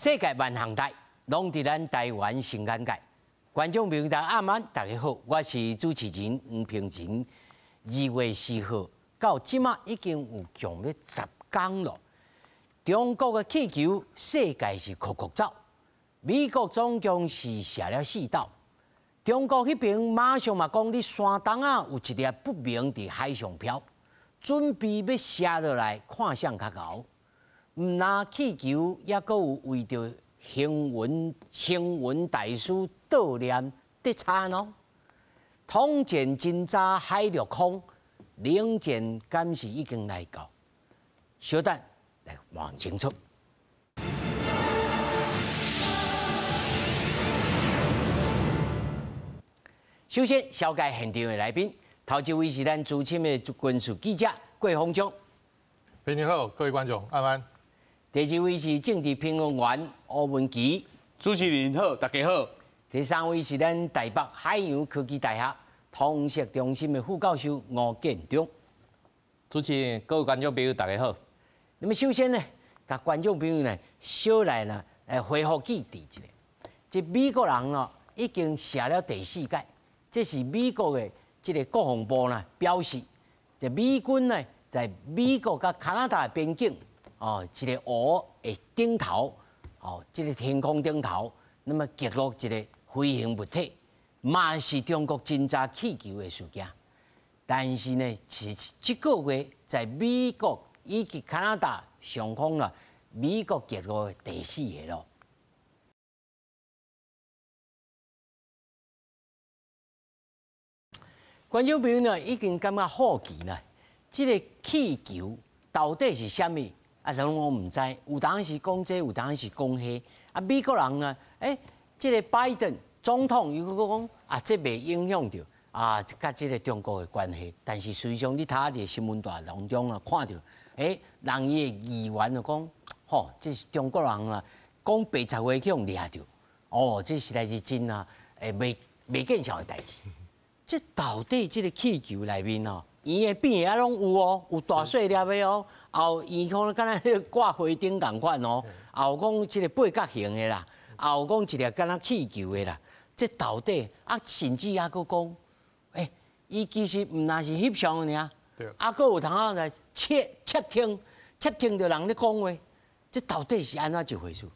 世界萬項台，攏佇咱台灣新眼界。觀眾朋友大家暗安，大家好，我是主持人黃平仁。2月4號到這馬已經有強欲10工了。中國的氣球世界是擴擴走，美國總共是射了四鬥。中國彼邊馬上嘛講，佇山東啊有一粒不明佇海上飄，準備欲射落來，看誰較𠢕。毋但氣球，猶閣有為著星雲星雲大師悼念得差喏。統戰偵察海陸空，冷戰敢是已經來到？小等來問清楚。首先，紹介現場的來賓，頭一位是咱資深的軍事記者郭鴻章。你好，各位觀眾，安安。第二位是政治評論員吳文祺。主持人好，大家好。第三位是咱台北海洋科技大學通識中心的副教授吳建中。主持人，各位觀眾朋友，大家好。那麼首先呢，共觀眾朋友呢，小來呢，來恢復記憶一下。這美國人哦，已經射了第四擺，這是美國的這个國防部呢表示，這美軍呢在美國佮加拿大邊境哦，一个湖的頂頭哦，這个天空頂頭，那麼擊落一个飛行物體，嘛是中國偵察氣球的事件。但是呢，是這個月在美國以及加拿大上空啦，美國擊落的第四个咯。觀眾朋友呢，已經感覺好奇啦，這个氣球到底是啥物？啊，攏我毋知，有當時講這，有當時講彼。啊，美國人呢，欸，這个拜登總統又閣講，啊，這袂影響著啊，佮這个中國的關係。但是實際上，你睇佇新聞台當中啊，看著，欸，人伊的議員就講，吼，這是中國人啊，講白賊話去予掠著，哦，這實在是真啊，欸，袂袂見笑的代誌。這到底這个氣球內面哦，圓的、扁的啊，攏有哦，有大細粒的哦，也有圓可能敢若掛花燈仝款哦，也有講這个八角形的啦，也有講一粒敢若氣球的啦。這到底啊，甚至猶閣講，欸，伊其實毋但是翕相爾，啊，閣有通仔來竊竊聽，竊聽著人咧講話，這到底是按怎一回事？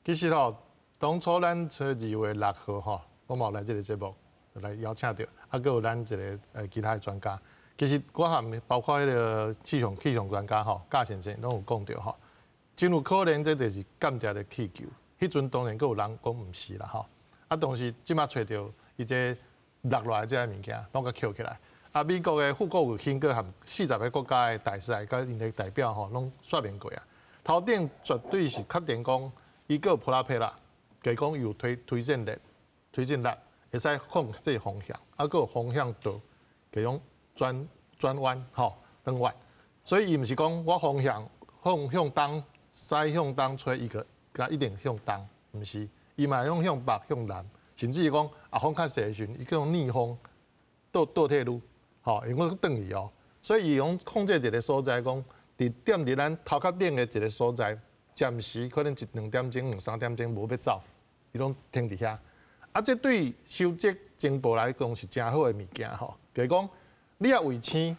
其實吼，當初咱佇2月6號吼，我嘛有來這个節目來邀請著，啊，閣有咱一个其他的專家。其實我含包括彼个氣象氣象專家吼，教先生攏有講著吼，真有可能這就是間諜的氣球。彼陣當然閣有人講毋是啦吼，啊，但是這馬揣著伊這落落來這个物件，攏共抾起來。啊，美國的副國務卿閣含40个國家的大使佮𪜶的代表吼，攏說明過啊。頭頂絕對是確定講，伊閣有普拉佩拉，加講伊有推推進力、推進力，會使控制方向，啊，閣有方向舵，加講轉轉彎吼，轉彎。所以伊毋是講我方向向向東，西向東吹，伊個佮一定向東，毋是，伊嘛會用向北、向南，甚至講啊風較濟的時陣，伊叫逆風倒倒退嚕，吼，會閣轉去哦。所以伊用控制一个所在，講佇踮佇咱頭殼頂的一个所在，暫時可能一兩點鐘、兩三點鐘無欲走，伊攏停佇遐。啊，這對收集情報來講是誠好的物件吼。就是講，你若衛星，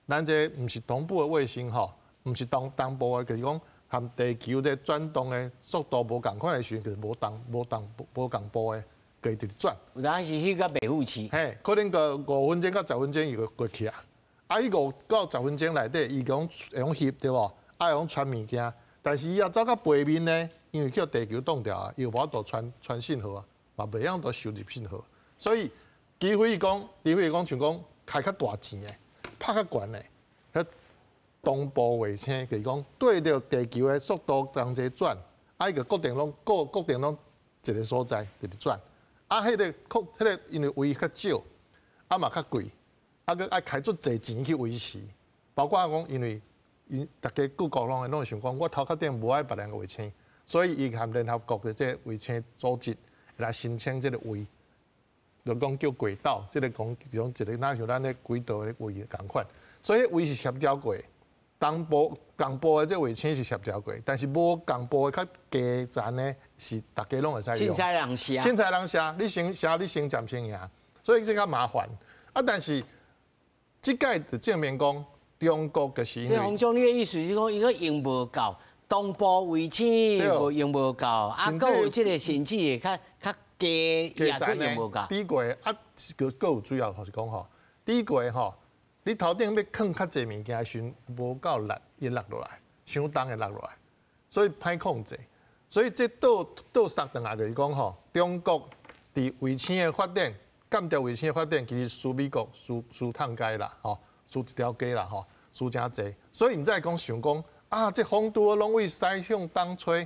咱這毋是同步的衛星吼，毋是同同步的，就是講和地球這轉動的速度無仝款的時陣，就是無同無同無仝步的，就直轉。有當時翕甲袂赴市。嘿，可能個5分鐘到10分鐘伊就過去啊。啊，伊5到10分鐘內底，伊講會用翕對無？啊，會用傳物件，但是伊若走到背面呢，因為叫地球擋掉啊，伊無法度傳傳信號啊，嘛袂曉度收入信號。所以，除非伊講，除非伊講像講開較大錢的，拍較懸的，彼同步衛星，就是講對著地球的速度同齊轉，啊，伊就固定攏固固定攏一个所在直直轉。啊，彼个控，彼个因為位較少，啊嘛較貴，啊閣愛開足濟錢去維持。包括講，因為𪜶逐家各國攏會攏會想講，我頭殼頂無愛別人個衛星，所以伊含聯合國的這個衛星組織來申請這个位，就講叫軌道，這个講像一个若像咱咧軌道的位仝款，所以位是協調過的。东部共部的这卫星是协调过，但是无共部的较低层的，是逐家拢会使用。凊彩人写。凊彩人写，你先写，你先占先赢，所以这较麻烦。啊，但是这届就证明讲，中国就是因为。所以洪总，你的意思是讲，伊阁用无够，东部卫星无用无够，啊，阁有这个甚至会较较低，也阁用无够。低轨啊，阁阁有主要就是讲吼，低轨吼。你头顶欲囥较济物件的时阵，无够力，伊落落来，伤重会落落来，所以歹控制。所以这倒倒杀转来就是讲吼，中国伫卫星的发展，间谍卫星的发展，其实输美国输输趁街啦，吼，输一条街啦，吼，输诚济。所以毋才会讲想讲啊，这风拄好拢对西向东吹，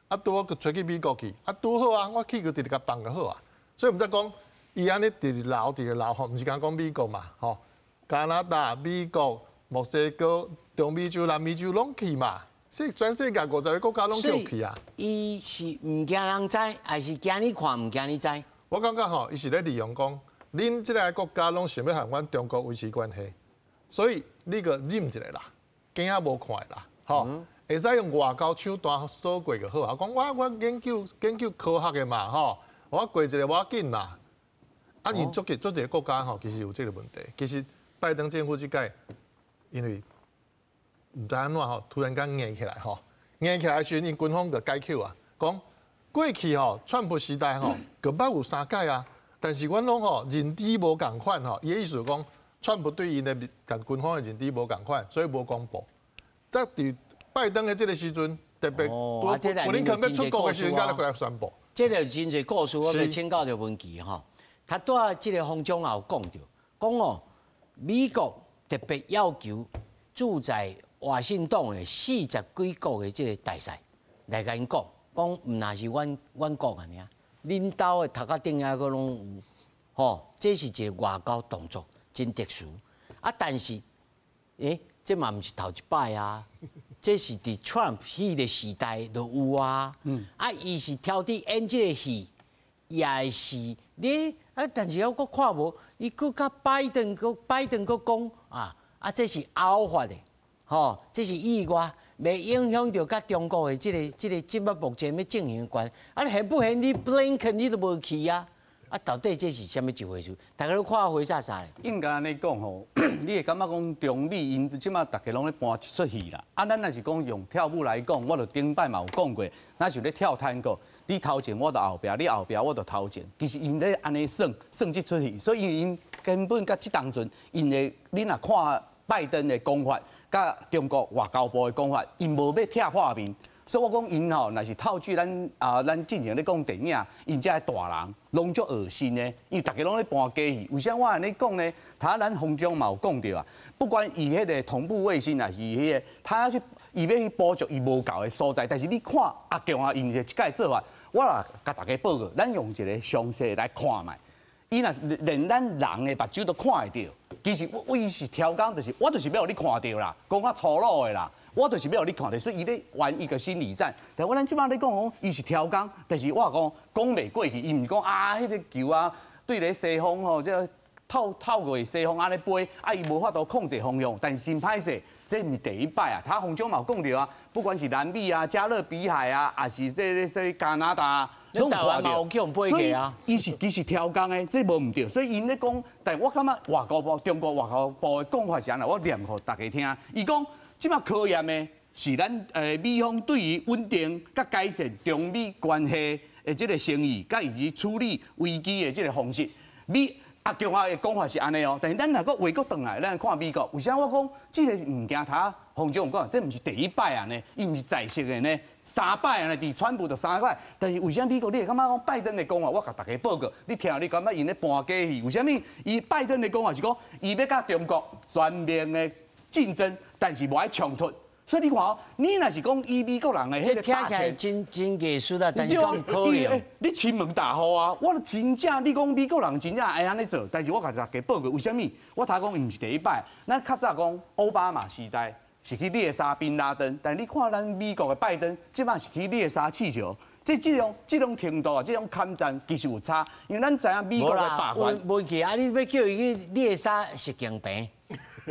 啊拄好阁吹去美国去，啊拄好啊，我气球直直共放就好啊。所以毋才讲，伊按呢直直流直直流吼，毋是干焦讲美国嘛，吼。加拿大、美国、墨西哥、中美洲、南美洲拢去嘛，全世界50个国家拢去啊。伊是毋惊人知，还是惊你看，毋惊你知？我感觉吼，伊是咧利用讲，恁这个国家拢想欲和阮中国维持关系，所以你阁忍一下啦，惊仔无看的啦，吼，会使用外交手段锁过就好啊。讲我我研究研究科学的嘛，吼，我过一个无要紧嘛。啊，𪜶足足济国家吼，其实有这个问题，其实。拜登政府这届，因为毋知按怎吼，突然间硬起来吼，硬起来时阵，𪜶军方就改口啊，讲过去吼，川普时代吼，阁捌有三届啊，但是阮拢吼认知无仝款吼，伊的意思讲，川普对𪜶的共军方的认知无仝款，所以无公布。则伫拜登的这个时阵，特别布林肯欲出国的时阵，才来宣布。这个真济故事，我欲请教著文琪吼。他拄仔这个洪总也有讲著，讲哦。美国特别要求驻在华盛顿的四十几国的这个大使来共𪜶讲，讲毋若是阮阮国尔，恁兜的头壳顶遐阁拢有，吼，这是一个外交动作，真特殊。啊，但是，欸，这嘛毋是头一摆啊，这是伫 Trump 彼个时代就有啊。啊，伊是挑伫演这个戏，也是你啊，但是我阁看无，伊阁佮拜登阁拜登阁讲啊啊，这是偶发的，吼，这是意外，袂影响著佮中国的这个这个这摆目前欲进行关。啊，现不现你布林肯你都无去啊？啊，到底这是啥物一回事？大家拢看花煞煞咧。应该按呢讲吼，你会感觉讲中美𪜶这摆逐家拢咧搬一出戏啦。啊，咱若是讲用跳舞来讲，我就顶摆嘛有讲过，若是咧跳探戈，你头前我就后壁，你后壁我就头前。其实𪜶咧按呢耍耍这出戏，所以𪜶根本佮这当阵，𪜶的你若看拜登的讲法，佮中国外交部的讲法，𪜶无欲拆破面。所以我讲𪜶吼，若是套句咱啊，咱之前咧讲电影，𪜶遮的大人拢足恶心的，因为逐家拢咧搬假戏。为啥我按呢讲呢？头咱洪总嘛有讲著啊，不管伊彼个同步卫星，抑是彼个，他欲去伊欲去捕捉伊无够的所在，但是你看阿强啊，𪜶的这届做法，我来共大家报告，咱用一个详细来看觅。伊若连咱人的目睭都看会著，其实我伊是超工，就是我就是欲予你看著啦，讲较粗鲁的啦。我就是欲予你看著，所以伊咧玩一个心理战。但我咱这摆咧讲讲，伊是超工，但是我讲讲袂过去，伊毋是讲啊，彼个球啊，对咧西方吼，这透透过西方按呢飞，啊，伊无法度控制方向，但是真歹势，这毋是第一摆啊。他洪总嘛有讲著啊，不管是南美啊、加勒比海啊，抑是这个说加拿大，拢看著。所以伊是其实超工的，这无毋对。所以𪜶咧讲，但我感觉外交部中国外交部的讲法是按怎，我念予大家听。伊讲。这摆考验的是咱美方对于稳定佮改善中美关系的这个诚意，佮以及处理危机的这个方式。美阿强啊的讲法是按呢哦，但是咱若阁回过转来，咱看美国，为啥我讲这个物件，头洪总讲，这毋是第一摆啊呢，伊毋是在色的呢，三摆啊呢，伫川普就三摆，但是为啥美国你会感觉讲拜登的讲法，我共大家报告，你听你感觉𪜶咧搬假戏？为啥物？伊拜登的讲法是讲，伊欲佮中国全面的竞争，但是无爱冲突。所以你看哦，你若是讲以美国人的彼个听起来真真艺术啊，但是敢有可能？你亲门踏户啊！我真正你讲美国人真正会按呢做，但是我共大家报告，为啥物？我头讲伊毋是第一摆，咱较早讲奥巴马时代是去猎杀宾拉登，但你看咱美国的拜登，这摆是去猎杀气球。这这种这种程度啊，这种抗战其实有差，因为咱知影美国的霸权。无去啊！你欲叫伊去猎杀习近平？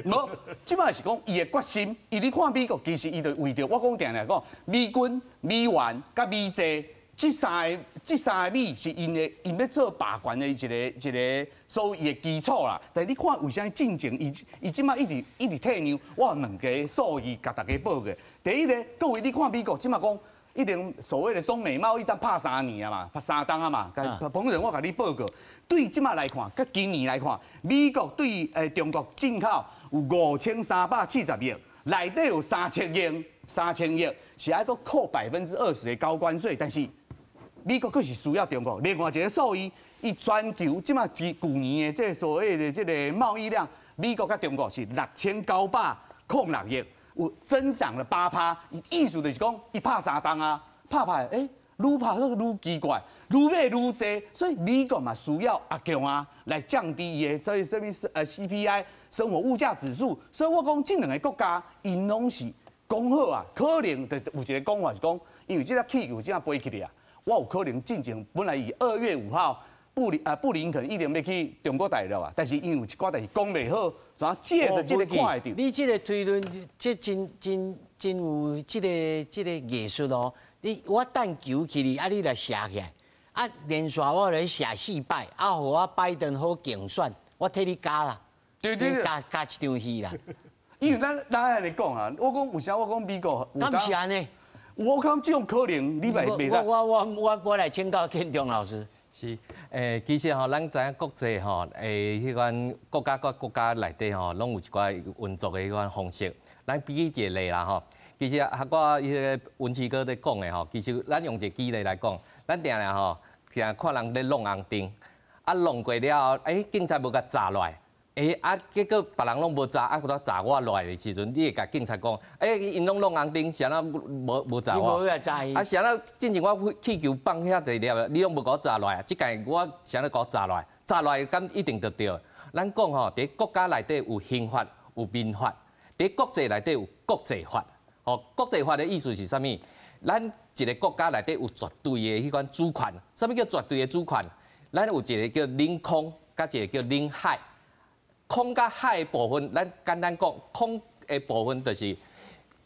無，這擺是講伊的決心，伊你看美國其實伊就為著我講定定講，美軍、美元佮美債，這三個美是𪜶的，𪜶欲做霸權的一個所謂的基礎啦。但是你看為啥進前伊這擺一直一直退讓？我有兩個數字共大家報告。第一个，各位你看美國這擺講，一定所謂的中美貿易戰拍3年啊嘛，拍3冬啊嘛。彭仁我共你報告，對這擺來看，佮今年來看，美國對中國進口有5370億，內底有三千億，三千億是愛閣扣20%的高關稅，但是美國閣是需要中國。另外一個數字，伊全球這擺舊年的這個所謂的這個貿易量，美國佮中國是6906億，有增長了8趴。意思就是講，伊拍三冬啊，拍拍，愈拍愈奇怪，愈買愈濟，所以美國嘛需要阿強啊來降低伊的所以啥物CPI 生活物價指數。所以我講這兩个國家，𪜶攏是講好啊，可能就有一个講法是講，因為這個氣球這樣飛起來啊，我有可能進前本來伊2月5號布林肯一定欲去中國大陸啊，但是因為有一寡代誌講袂好，所以借著這个看會著。你這个推論，這真真真有這个藝術哦。你我彈球去你，啊你來射起來，啊連續我來射四擺，啊予我拜登好競選，我替你加啦，加加一場戲啦。因為咱按呢講啊，我講有啥？我講美國，敢是按呢？我感覺這種可能，你袂袂使。我來請教建中老師。是，其實吼，咱知影國際吼，彼款國家佮國家內底吼，攏有一寡運作的彼款方式。咱比舉一個例啦吼，其實啊，我彼个文琪哥咧講的吼，其實咱用一個舉例來講，咱定定吼，定看人咧弄紅燈，啊弄過了後，警察無共閘落來。啊，結果別人攏無閘，啊，閣閘我落來的時陣，你會共警察講，𪜶攏弄紅燈，是按怎無閘我？啊，是按怎進前我氣球放遐濟粒，你攏無共我閘落來，這擺我是按怎共我閘落來？閘落來敢一定就對？咱講吼，佇國家內底有刑法、有民法，佇國際內底有國際法。吼，國際法的意思是啥物？咱一个國家內底有絕對的彼款主權。啥物叫絕對的主權？咱有一个叫領空，佮一个叫領海。空佮海的部分，咱簡單講，空的部分就是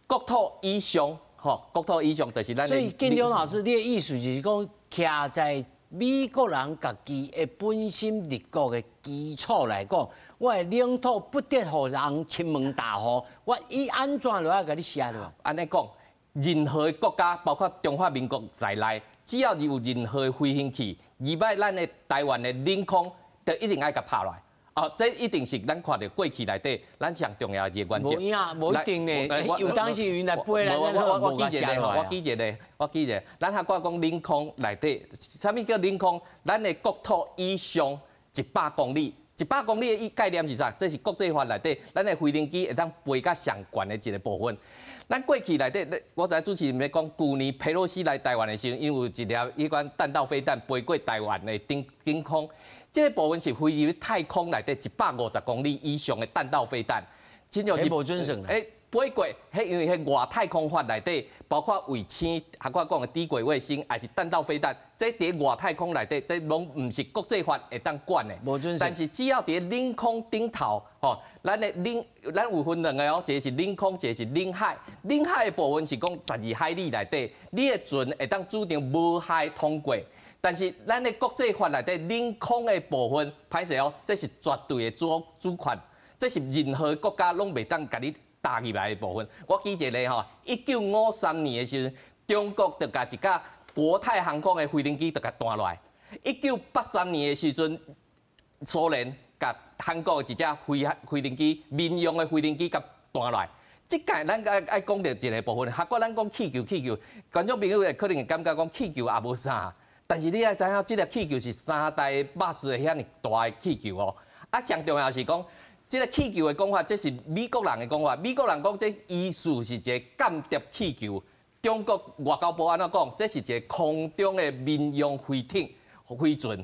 國土以上，吼，國土以上就是咱。所以建中老師，你的意思就是講，徛在美國人家己的本身立國的基礎來講，我的領土不得予人侵門踏戶，我伊按怎就愛共你寫落。按呢講，任何的國家，包括中華民國在內，只要有任何的飛行器，入來咱的台灣的領空，就一定愛共拍落來。哦，這一定是咱看著過去內底，咱上重要的一個原則。無影，無一定呢。有當時𪜶來飛來，咱我舉一个，我舉一个，我舉一个。咱還講領空內底，啥物叫領空？咱的國土以上100公里，一百公里的概念是啥？這是國際法內底，咱的飛行機會當飛到上懸的一个部分。咱過去內底，我知主持人欲講，舊年佩洛西來台灣的時陣，因為有一粒彼款彈道飛彈飛過台灣的頂空。這个部分是飛入太空內底150公里以上的彈道飛彈，真就無準算。飛過，彼因為彼外太空法內底，包括衛星，還我講的低軌衛星，抑是彈道飛彈，這佇外太空內底，這攏毋是國際法會當管的。無準。但是只要佇領空頂頭，吼，咱的領，咱有分兩个哦，一个是領空，一个是領海。領海的部分是講12海里內底，你的船會當主張無害通過。但是咱的國際法內底領空的部分，歹勢哦，這是絕對的主權，這是任何國家攏袂當共你踏入來的部分。我舉一个例吼，1953年的時陣，中國就共一架國泰航空的飛行機就共彈落來。1983年的時陣，蘇聯共韓國的一架飛行機，民用的飛行機共彈落來。這擺咱愛講著一个部分，還閣咱講氣球氣球，觀眾朋友會可能會感覺講氣球也無啥。但是你愛知影，這个氣球是三台巴士的遐爾大的氣球哦。啊，上重要是講，這个氣球的講法，這是美國人的講法。美國人講這疑似是一個間諜氣球。中國外交部按怎講？這是一个空中的民用飛艇、飛船。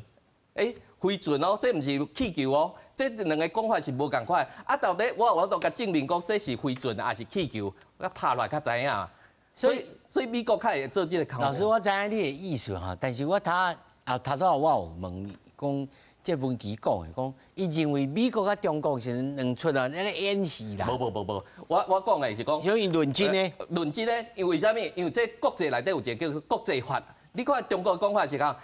飛船哦，這毋是氣球哦。這兩个講法是無仝款。啊，到底我都共證明講這是飛船抑是氣球，我拍落來較知影。所以美國較會做這个。老師，我知影你的意思哈，但是我頭啊頭拄我有問講，這文琪講的，講伊認為美國佮中國是兩出啊，咧演戲啦。無無無無，我講的是講，所以論真的，論真的，因為啥物？因為這國際內底有一個叫做國際法。你看中國的講法是講，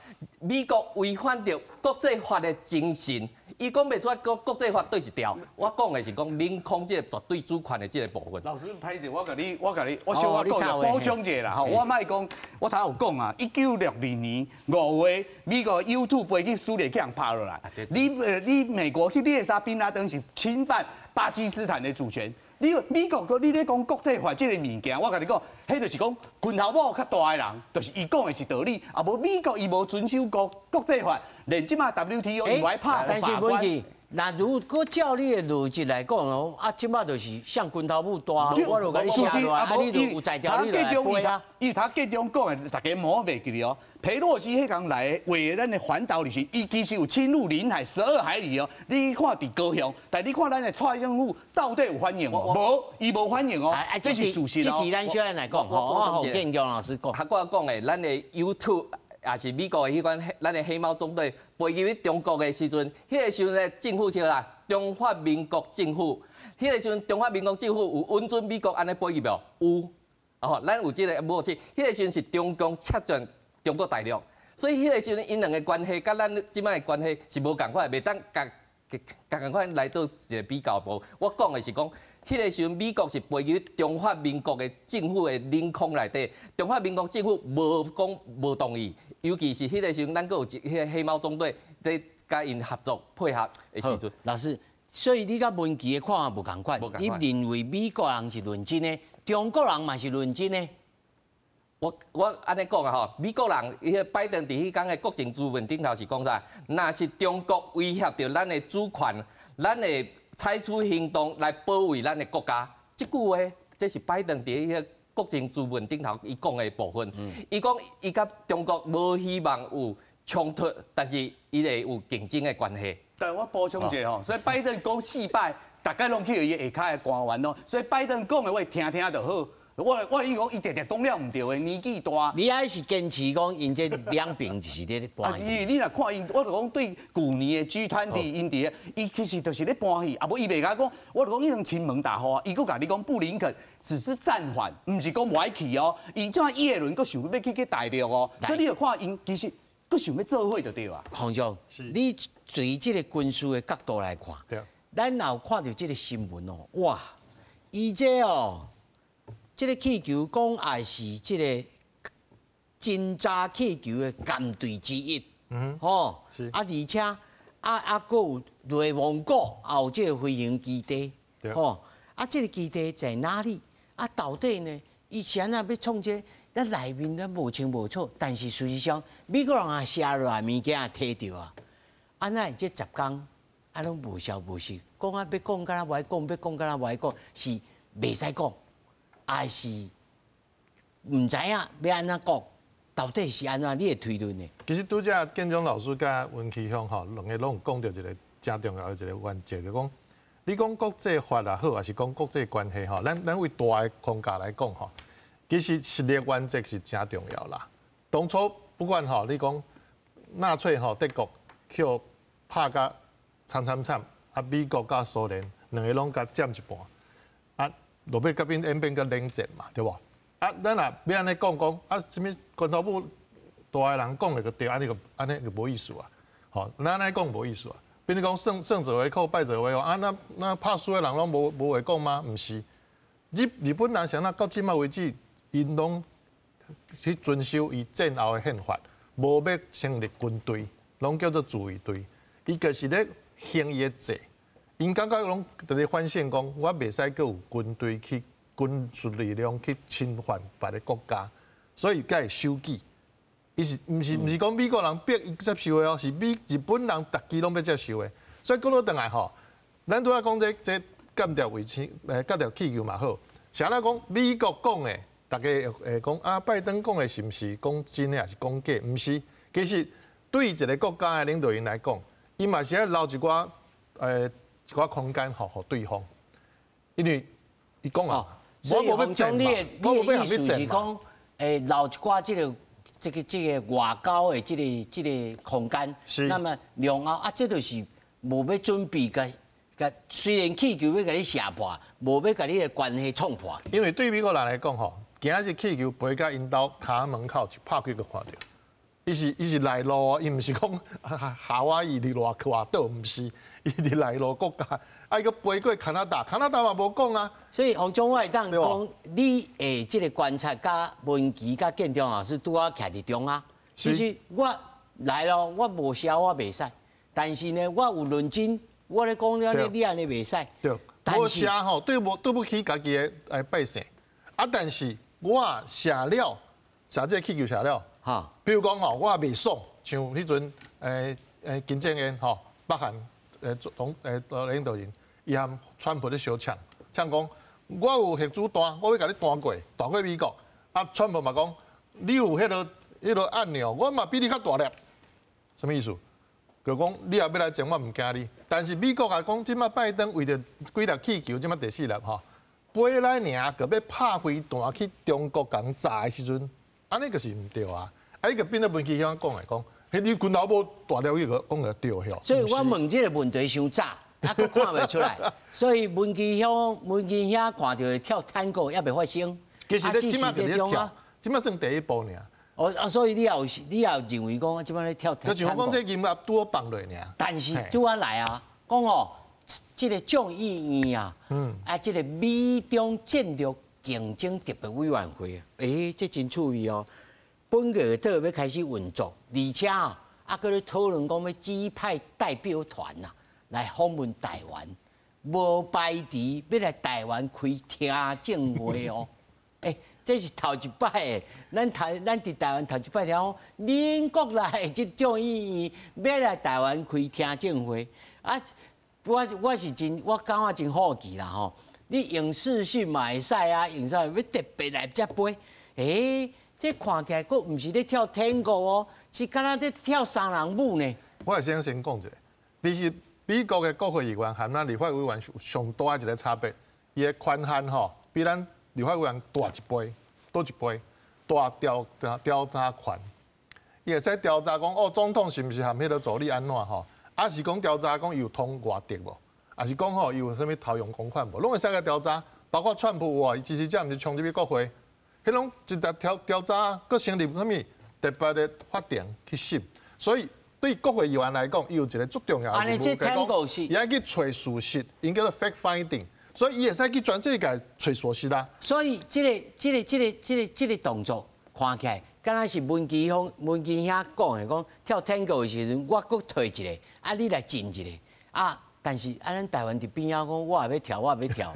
美國違反著國際法的精神，伊講袂出來國國際法佗一條。我講的是講領空這個絕對主權的這個部分。老師，歹勢，我共你，我共你，我小可講補充一下啦。吼，我莫講，我頭有講啊，1962年5月，美國 U2飛去敘利亞予人拍落來。你美國去獵殺賓拉登是侵犯巴基斯坦的主權。你美國閣你咧講國際法這個物件，我共你講，彼就是講拳頭拇較大的人，就是伊講的是道理。啊，無美國伊無遵守國國際法，連這馬 WTO 伊無愛拍但是問題，那如果照你的邏輯來講哦，啊，這馬就是像拳頭拇大，我就共你寫落來，啊，你就有才調，你來背啊。因為他建中講的，大家莫袂記得哦。裴洛西彼工來為咱的環島旅行，伊其實有侵入領海12海里哦。你看佇高雄，但你看咱的蔡政府到底有反應無？無，伊無反應哦。這是事實哦。這題咱小來講，吼，我予建強老師講。他我講的，咱的 U2 也是美國的彼款，咱的黑貓總隊飛入去中國的時陣，彼個時陣的政府是啥？中華民國政府。彼個時陣中華民國政府有允准美國按呢飛入無？有。哦，咱有這個武器。彼個時陣是中共切進中國大陸，所以彼個時陣𪜶兩个關係佮咱這擺的關係是無仝款，袂當共共款來做一個比較無。我講的是講，彼個時陣美國是飛入中華民國的政府的領空內底，中華民國政府無講無同意，尤其是彼個時陣咱閣有一彼個黑貓總隊佇佮𪜶合作配合的時陣。老師，所以你佮文琪的看法無仝款，你認為美國人是論真的，中國人嘛是論真的？我按呢講啊吼，美國人伊個拜登佇彼工的國情諮文頂頭是講啥？若是中國威脅著咱的主權，咱會採取行動來保衛咱的國家。這句話，這是拜登佇彼個國情諮文頂頭伊講的部分。伊講伊佮中國無希望有衝突，但是伊會有競爭的關係。但我補充一下吼，所以拜登講四擺，逐家攏去伊下跤的官員咯。所以拜登講的話聽聽就好。我意講，伊定定講了毋對的，年紀大。你還是堅持講，𪜶這兩邊就是咧搬戲。因為你若看𪜶，我就講對舊年的 G20，𪜶佇伊其實就是咧搬戲，啊無伊袂共講，我就講伊攏親門大戶啊，伊閣共你講布林肯只是暫緩，毋是講無愛去哦。伊這葉倫閣想欲去大陸哦，所以你就看𪜶其實閣想欲做伙就對啊。洪總，你從這個軍事的角度來看，咱也有看著這個新聞哦，哇，伊這哦。這個氣球講也是這個偵察氣球的艦隊之一，吼，啊，而且啊啊，閣有內蒙古也有這個飛行基地，吼，啊，這個基地在哪裡？啊，到底呢？伊是按怎欲創這個？咱內面咱無清無楚，但是事實上，美國人也寫落來物件也提著啊，啊，哪會這10工啊攏無消無息，講啊欲講敢若無愛講，欲講敢若無愛講，是袂使講。還是毋知影欲按怎講，到底是按怎？你會推論的？其實拄才建中老師佮文琪兄吼，兩个攏有講著一個誠重要的一個原則，就講你講國際法也好，抑是講國際關係吼，咱為大的框架來講吼，其實實力原則是誠重要啦。當初不管吼，你講納粹吼德國去予拍甲慘慘慘，啊美國佮蘇聯兩个攏共佔一半。落尾佮變演變佮冷戰嘛，對無？啊，咱若欲按呢講講，啊，啥物拳頭拇大的人講的就對，按呢就按呢就無意思啊。吼，咱按呢講無意思啊。比如講勝勝者為寇，敗者為王啊，那拍輸的人攏無話講嗎？毋是。日本人啥那到這馬為止，𪜶攏去遵守伊戰後的憲法，無欲成立軍隊，攏叫做自衛隊。伊就是咧行伊的制。𪜶感覺攏佇咧反省講，我袂使閣有軍隊去軍事力量去侵犯別个國家，所以才會守紀。伊是毋是毋是講美國人逼伊接受的哦，是美日本人逐家攏欲接受的。所以講倒轉來吼，咱拄仔講這間諜衛星，間諜氣球嘛好，是按怎講美國講的，逐家會講啊，拜登講的是毋是講真的，抑是講假？毋是，其實對一個國家的領導人來講，伊嘛是愛留一寡空間，予對方，因為伊講啊，我無欲戰嘛，我無欲共你戰嘛。留一寡這個這個外交的這個空間。那麼兩後啊，這就是無欲準備共共，雖然氣球欲共你射破，無欲共你的關係創破。因為對美國人來講吼，今仔日氣球飛到𪜶兜跤門口一拍開就看著。伊是內陸，伊毋是講夏威夷佇外外島，毋是，伊佇內陸國家，啊，伊閣飛過加拿大，加拿大嘛無講啊。所以洪總，我會當講，你的這個觀察佮文琪佮建中老師拄好徛佇中啊。其實我來咯，我無痟我袂使，但是呢，我有論證，我咧講了你按呢袂使。對，無痟吼，對無對不起家己的百姓，啊，但是我射了，射這個氣球射了。比如講吼，我也袂爽，像彼陣金正恩吼，北韓總領導人，伊和川普咧相嗆，嗆講我有核子彈，我欲共你彈過，彈過美國。啊，川普嘛講，你有彼個按鈕，我嘛比你較大粒，啥物意思？就講你若欲來戰，我毋驚你。但是美國啊講，這擺拜登為著幾粒氣球，這擺第四粒吼，飛來爾，閣欲拍飛彈去中國共炸的時陣，按呢就是毋對啊！啊，伊個變做文琪兄講來講，彼你拳頭無大粒去講就對遐。所以我問這個問題傷早，啊，閣看袂出來。所以文琪兄、文琪兄看著跳探戈猶未發生。其實咧，這擺就咧跳，這擺算第一步爾。哦啊，所以你也有認為講，這擺咧跳探戈。就像講這音樂拄好放落爾。但是拄仔來啊，講哦，這個眾議院啊，啊，這個美中戰略競爭特別委員會，欸，這真趣味哦。本月底欲開始運作，而且啊，啊，閣咧討論講欲指派代表團啊來訪問台灣，無排除欲來台灣開聽證會哦。欸，這是頭一擺，咱佇台灣頭一擺聽講，美國來這眾議院欲來台灣開聽證會啊！我感覺真好奇啦吼。你用視訊嘛會使啊，用啥欲特別來遮飛？欸，這看起來閣毋是咧跳探戈哦，是敢若咧跳雙人舞呢。我會先講一下，其實美國的國會議員和咱立法委員上大的一個差別，伊的權限吼比咱立法委員大一倍，多一倍，大調查權。伊會使調查講哦，總統是毋是和彼個助理按怎吼？啊是講調查講伊有通外敵無？啊是講吼伊有啥物偷用公款無？攏會使共調查，包括川普有伊支持者毋是衝入去國會。彼攏一直調查，閣成立啥物特別的法庭去審，所以對國會議員來講，伊有一個足重要的任務，伊愛去揣事實，𪜶叫做 fact finding，所以伊會使去全世界揣事實啦。所以這個、這個、這個、這個、這個動作看起來，敢若是文琪兄、文琪兄講的，講跳探戈的時陣，我閣退一個，啊，你來進一個，啊。但是啊，咱台灣佇邊仔講，我也欲跳，我也欲跳，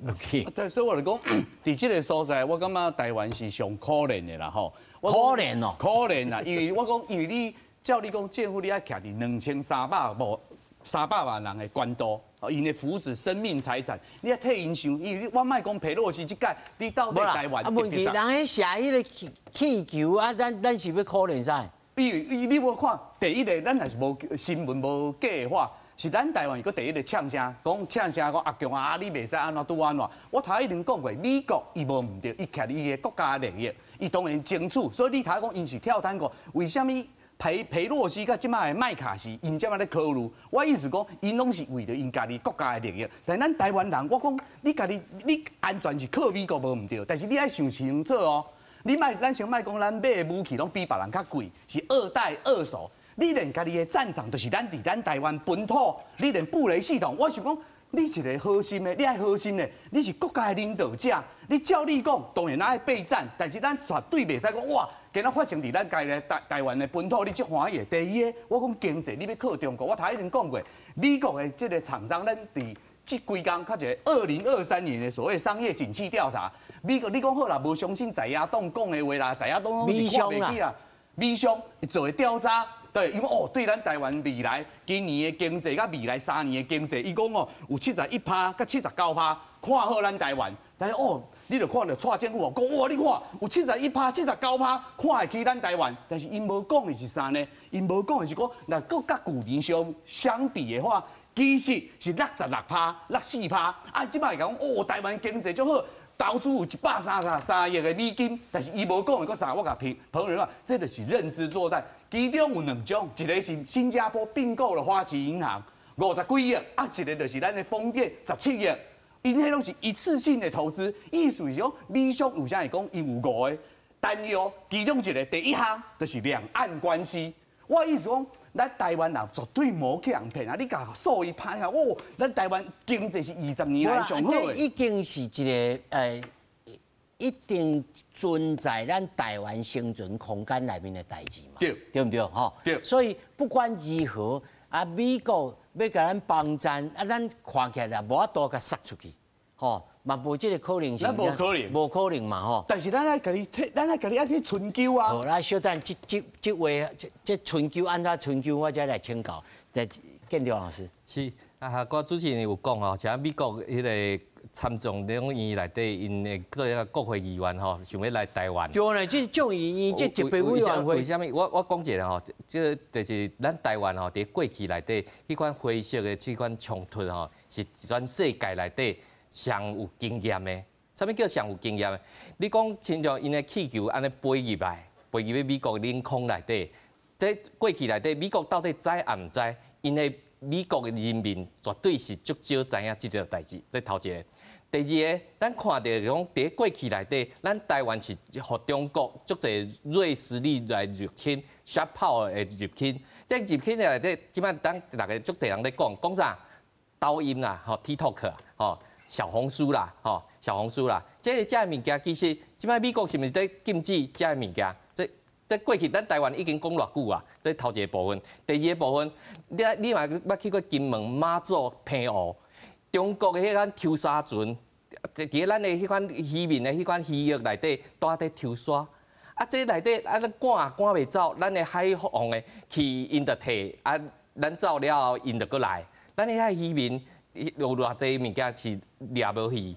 無去。對，所以我就講，佇這個所在，我感覺台灣是上可憐的啦吼。可憐哦。可憐啊，因為我講，因為你照你講，政府你愛徛佇2300萬人的關度，𪜶的福祉、生命、財產，你愛替𪜶想，因為我莫講佩洛西這屆，你到底台灣？啊，問題人彼射彼個氣球啊，咱是欲可憐啥？因為你無看第一個，咱若是無新聞無假的話。是咱台灣是閣第一個嗆聲，講嗆聲講阿強啊，你袂使按怎拄按怎。我頭已經講過，美國伊無毋對，伊徛佇伊的國家利益，伊當然爭取。所以你頭講𪜶是跳探戈，為啥物佩洛西佮這擺的麥卡錫，𪜶這擺咧考慮？我意思講，𪜶攏是為著𪜶家己國家的利益。但咱台灣人，我講你家己你安全是靠美國無毋對，但是你愛想清楚哦。你莫咱先莫講，咱買的武器攏比別人較貴，是二代二手。你連家己的戰場，就是咱佇咱台灣本土，你連布雷系統，我想講，你一個好心的，你愛好心的，你是國家的領導者，你照理講當然愛備戰，但是咱絕對袂使講哇，今仔發生佇咱家的台灣的本土，你足歡喜的。第二个，我講經濟，你欲靠中國，我頭已經講過，美國的這個廠商，咱佇這幾工較一個2023年的所謂商業景氣調查，美國你講好啦，無相信在野黨講的話啦，在野黨攏是看袂起啊，美商做的調查。對，因為哦，對咱台灣未來今年的經濟佮未來3年的經濟，伊講哦有71趴佮79趴看好咱台灣。但是哦，你就看著蔡政府哦，講哇，你看有71趴、79趴看會起咱台灣，但是𪜶無講的是啥呢？𪜶無講的是講，若閣佮舊年相比的話，其實是66趴、64趴。啊，這擺講哦，台灣經濟足好。投資有133億的美金，但是伊無講的閣啥，我共評朋友講，這就是認知作戰。其中有兩種，一個是新加坡併購了花旗銀行50幾億，啊，一個就是咱的風電17億。𪜶彼攏是一次性的投資，意思是講，美商有啥會講，𪜶有五個擔憂，其中一個第一項就是兩岸關係。我意思講，咱台灣人絕對無去予騙啊！你共數伊拍下，哦，咱台灣經濟是20年來上好的。這已經是一個一定存在咱台灣生存空間內面的代誌嘛，對，對毋對？吼，對。所以不管如何，啊，美國欲共咱幫贊，啊，咱看起來無法度共殺出去，吼，嘛無這個可能性。咱無可能，無可能嘛，吼。但是咱愛共伊，咱愛共伊愛去春秋啊。好，來小等，這這這話，這這春秋按怎春秋，我才來請教。來，建中老師。是啊，我主持人有講吼，像美國彼個參眾兩院內底，𪜶的做一個國會議員吼，想欲來台灣。對呢，這眾議院這特別委員會。為啥物？我講一下吼，這就是咱台灣吼，佇過去內底，彼款灰色的這款衝突吼，是全世界內底上有經驗的。啥物叫上有經驗的？你講親像𪜶的氣球按呢飛入來，飛入去美國領空內底，這過去內底，美國到底知抑毋知？𪜶的美國的人民絕對是足少知影這個代誌，這頭一個。第二个，咱看著講佇過去內底，咱台灣是予中國足濟銳實力來入侵，小炮的入侵。這入侵內底，這擺當逐个足濟人咧講，講啥？抖音啦，吼，TikTok 啊，吼，小紅書啦，吼，小紅書啦，這個這个物件其實，這擺美國是毋是咧禁止這个物件？這這過去咱台灣已經講偌久啊，這頭一個部分。第二個部分，你你嘛捌去過金門、馬祖、澎湖，中國的彼款抽沙船，佇咧咱的彼款漁民的彼款漁域內底，蹛佇抽沙。啊，這內底啊，咱趕也趕袂走，咱的海防的去，𪜶就退，啊，咱走了後，𪜶就閣來。咱遐漁民有偌濟物件是掠無去，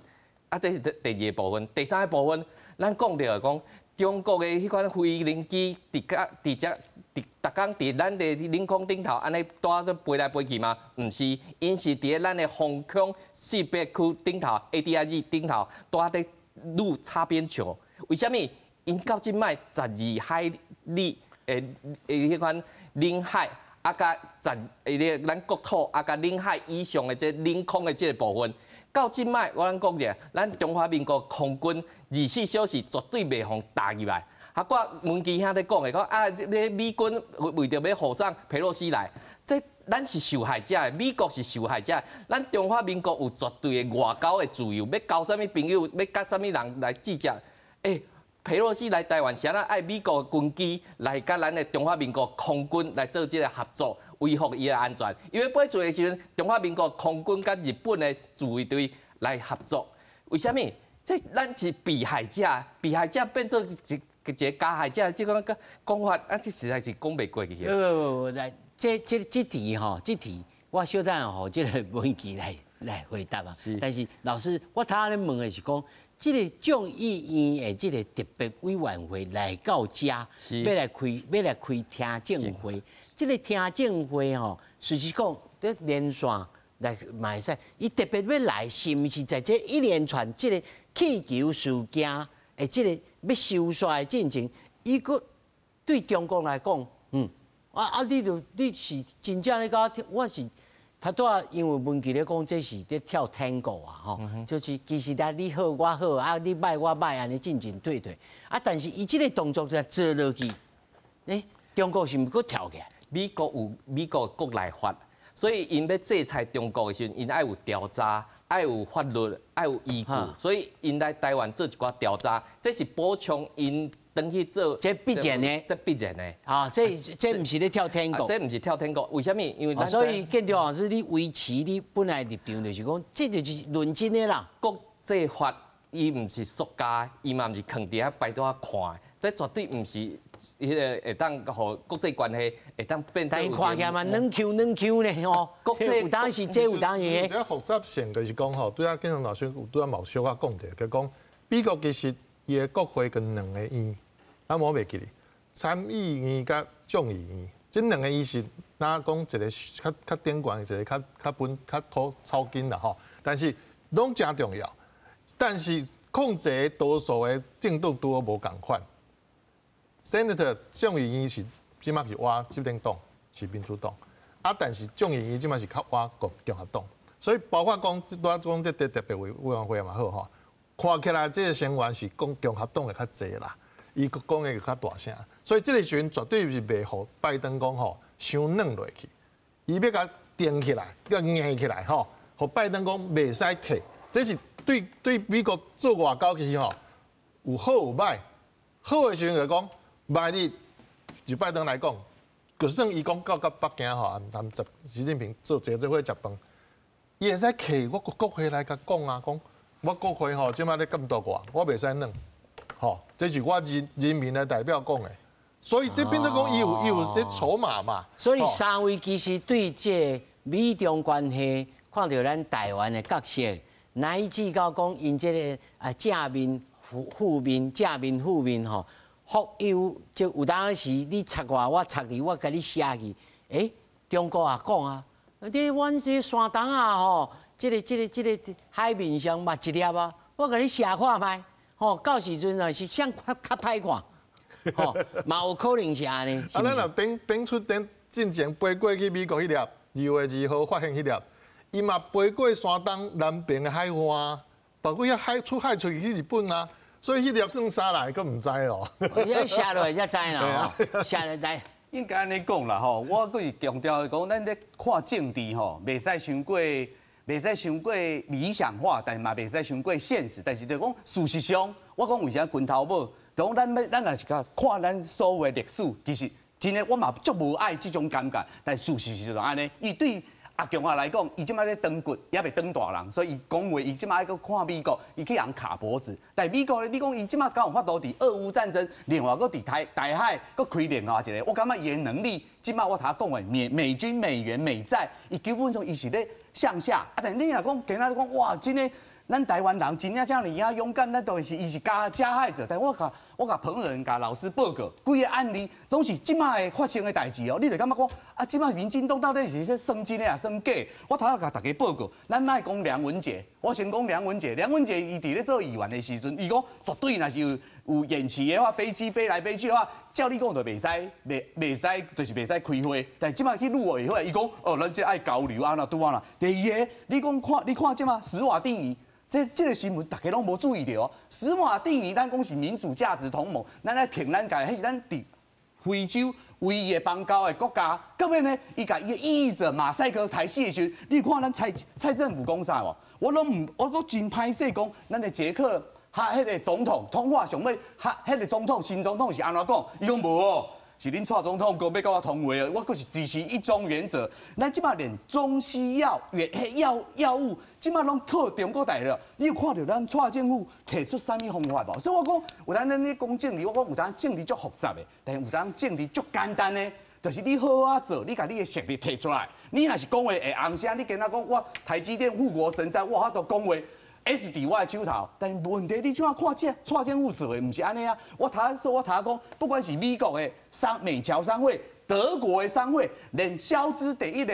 啊，這是第二個部分。第三個部分，咱講著講中國的彼款飛行機佇甲佇遮佇逐工佇咱的領空頂頭按呢蹛咧飛來飛去嗎？毋是，𪜶是佇咧咱的防空識別區頂頭 ADIZ 頂頭蹛咧擼擦邊球。為啥物？𪜶到這擺12海里的彼款領海，啊，佮十彼個咱國土啊，佮領海以上的這領空的這個部分，到這擺我咱講者，咱中華民國空軍24小時絕對袂予踏入來。啊，我文基兄咧講的，講啊，這美軍為著欲護送佩洛西來，這咱是受害者的，美國是受害者，咱中華民國有絕對的外交的自由，欲交啥物朋友，欲佮啥物人來計較，欸，佩洛西來台灣，是按怎愛美國的軍機來佮咱的中華民國空軍來做這个合作，維護伊的安全。伊欲飛出的時陣，中華民國空軍佮日本的自衛隊來合作。為啥物？這咱是被害者，被害者變做一一个加害者，這個講法啊，這實在是講袂過去。不不不，來，這這這題吼，這題我小等予這个文琪來來回答啊。但是老師，我頭仔咧問的是講，這个眾議院的這个特別委員會來到遮，欲來開欲來開聽證會。這个聽證會吼，事實講，咧連線來嘛會使，伊特別欲來，是毋是在這一連串這个氣球事件的這个欲收煞的進程，伊閣對中國來講，啊啊，你就你是真正咧共我，我是。他拄仔因為文琪咧講，這是咧跳探戈啊，吼，就是其實咧你好我好，啊你䆀我䆀，按呢進進退退，啊但是伊這个動作就做落去，欸，中國是毋是閣跳起來？美國有美國國內法，所以𪜶欲制裁中國的時陣，𪜶愛有調查，愛有法律，愛有依據，所以𪜶來台灣做一寡調查，這是補充𪜶轉去做。這必然的，這必然的。啊，這這毋是咧跳探戈，這毋是跳探戈，為啥物？因為所以建中老師，你維持你本來立場就是講，這就是論真的啦。國際法伊毋是塑膠，伊嘛毋是囥佇遐擺佇遐看，這絕對毋是彼个會當予國際關係會當變。但伊看起來嘛軟 Q 軟 Q 呢吼，國際有當時這有當時。這複雜性就是講吼，拄仔建中老師有拄仔嘛有小可講著，就講美國其實伊的國會佇兩个院，咱無袂記得，參議院佮眾議院，這兩个院是若講一个較較頂懸，一个較較本較土草根啦吼，但是攏誠重要。但是控制多數的政黨拄好無仝款。Senator 眾議院是這馬是倚執政黨，是民主黨，啊，但是眾議院這馬是較倚共共和黨，所以包括講這拄講這個特別委員會嘛好吼，看起來這個成員是講共和黨的較濟啦，伊講的較大聲，所以這個時陣絕對是袂予拜登講吼，傷軟落去，伊欲共定起來，共硬起來吼，予拜登講袂使退，這是對美國做外交其實吼有好有歹，好的時陣就講，萬一就拜登來講，就算伊講到北京吼，含習近平做伙食飯，伊會使提我國會來共講啊，講我國會吼這馬咧監督我，我袂使軟，吼，這是我人民的代表講的，所以這變做講伊有這籌碼嘛。所以三位其實對這美中關係，看著咱台灣的角色，乃至到講𪜶這个啊正面、負面、正面、負面吼，福有就有當時你插我，我插你，我共你寫去。欸，中國也講啊，你阮這山東啊吼，這个海面上嘛一粒啊，我共你寫看覓，吼，到時陣啊是啥較歹看，吼，嘛有可能是按呢。啊，咱若變出點進前飛過去美國彼粒，2月2號發現彼粒，伊嘛飛過山東南邊的海岸，包括遐海出海出去日本啊，所以彼粒算啥來，閣毋知咯。你寫落來才知啦，吼，寫落來。應該按呢講啦吼，我閣是強調講，咱咧看政治吼，袂使傷過理想化，但嘛袂使傷過現實。但是就講事實上，我講為啥拳頭帽，就講咱欲咱若是共看咱所有的歷史，其實真的我嘛足無愛這種感覺，但事實是就按呢，伊對阿強仔來講，伊這擺咧長骨，猶未長大人，所以伊講話，伊這擺愛閣看美國，伊去予人卡脖子。但美國咧，你講伊這擺敢有法度佇俄烏戰爭，另外閣佇台海閣開另外一个，我感覺伊的能力，這擺我頭講的美軍、美元、美債，伊基本上伊是咧向下。啊，但你若講今仔日講哇，真的，咱台灣人真正遮爾仔勇敢，咱都是伊是加害者。但我共我共彭仁共老師報告，幾个案例攏是這擺的發生的代誌哦。你就感覺講啊，這擺民進黨到底是咧算真的抑算假？我頭仔共大家報告，咱莫講梁文傑，我先講梁文傑。梁文傑伊佇咧做議員的時陣，伊講絕對若是有演習的話，飛機飛來飛去的話，照理講就袂使，袂使，就是袂使開會。但這擺去陸委會，伊講哦，咱這愛交流啊，那拄啊啦。第二个，你講看，你看這擺史瓦蒂尼。這个新聞大家攏無注意著哦。史瓦蒂尼，咱講是民主價值同盟，咱來挺咱家，彼是咱佇非洲唯一的邦交的國家。到尾呢，伊共伊的異議者馬賽克台戲的時陣，你看咱蔡政府講啥無？我攏毋，我閣真歹勢講，咱的捷克哈彼个總統通話上尾，哈彼个總統新總統是按怎講？伊講無哦。是恁蔡總統閣欲共我通話，我閣是支持一中原則。咱這擺連中西藥、藥物，這擺攏靠中國大陸。你有看著咱蔡政府提出啥物方法無？所以我講，有當咱咧講政治，我講有當政治足複雜的，但是有當政治足簡單的，就是你好好做，你共你的實力提出來。你若是講話會紅聲，你今仔講我台積電護國神山，我有法度講話。S 佇我的手頭，但是問題你這擺看這蔡政府做的，毋是按呢啊！我頭說，我頭講，不管是美國的商美僑商會、德國的商會，連蕭茲第一個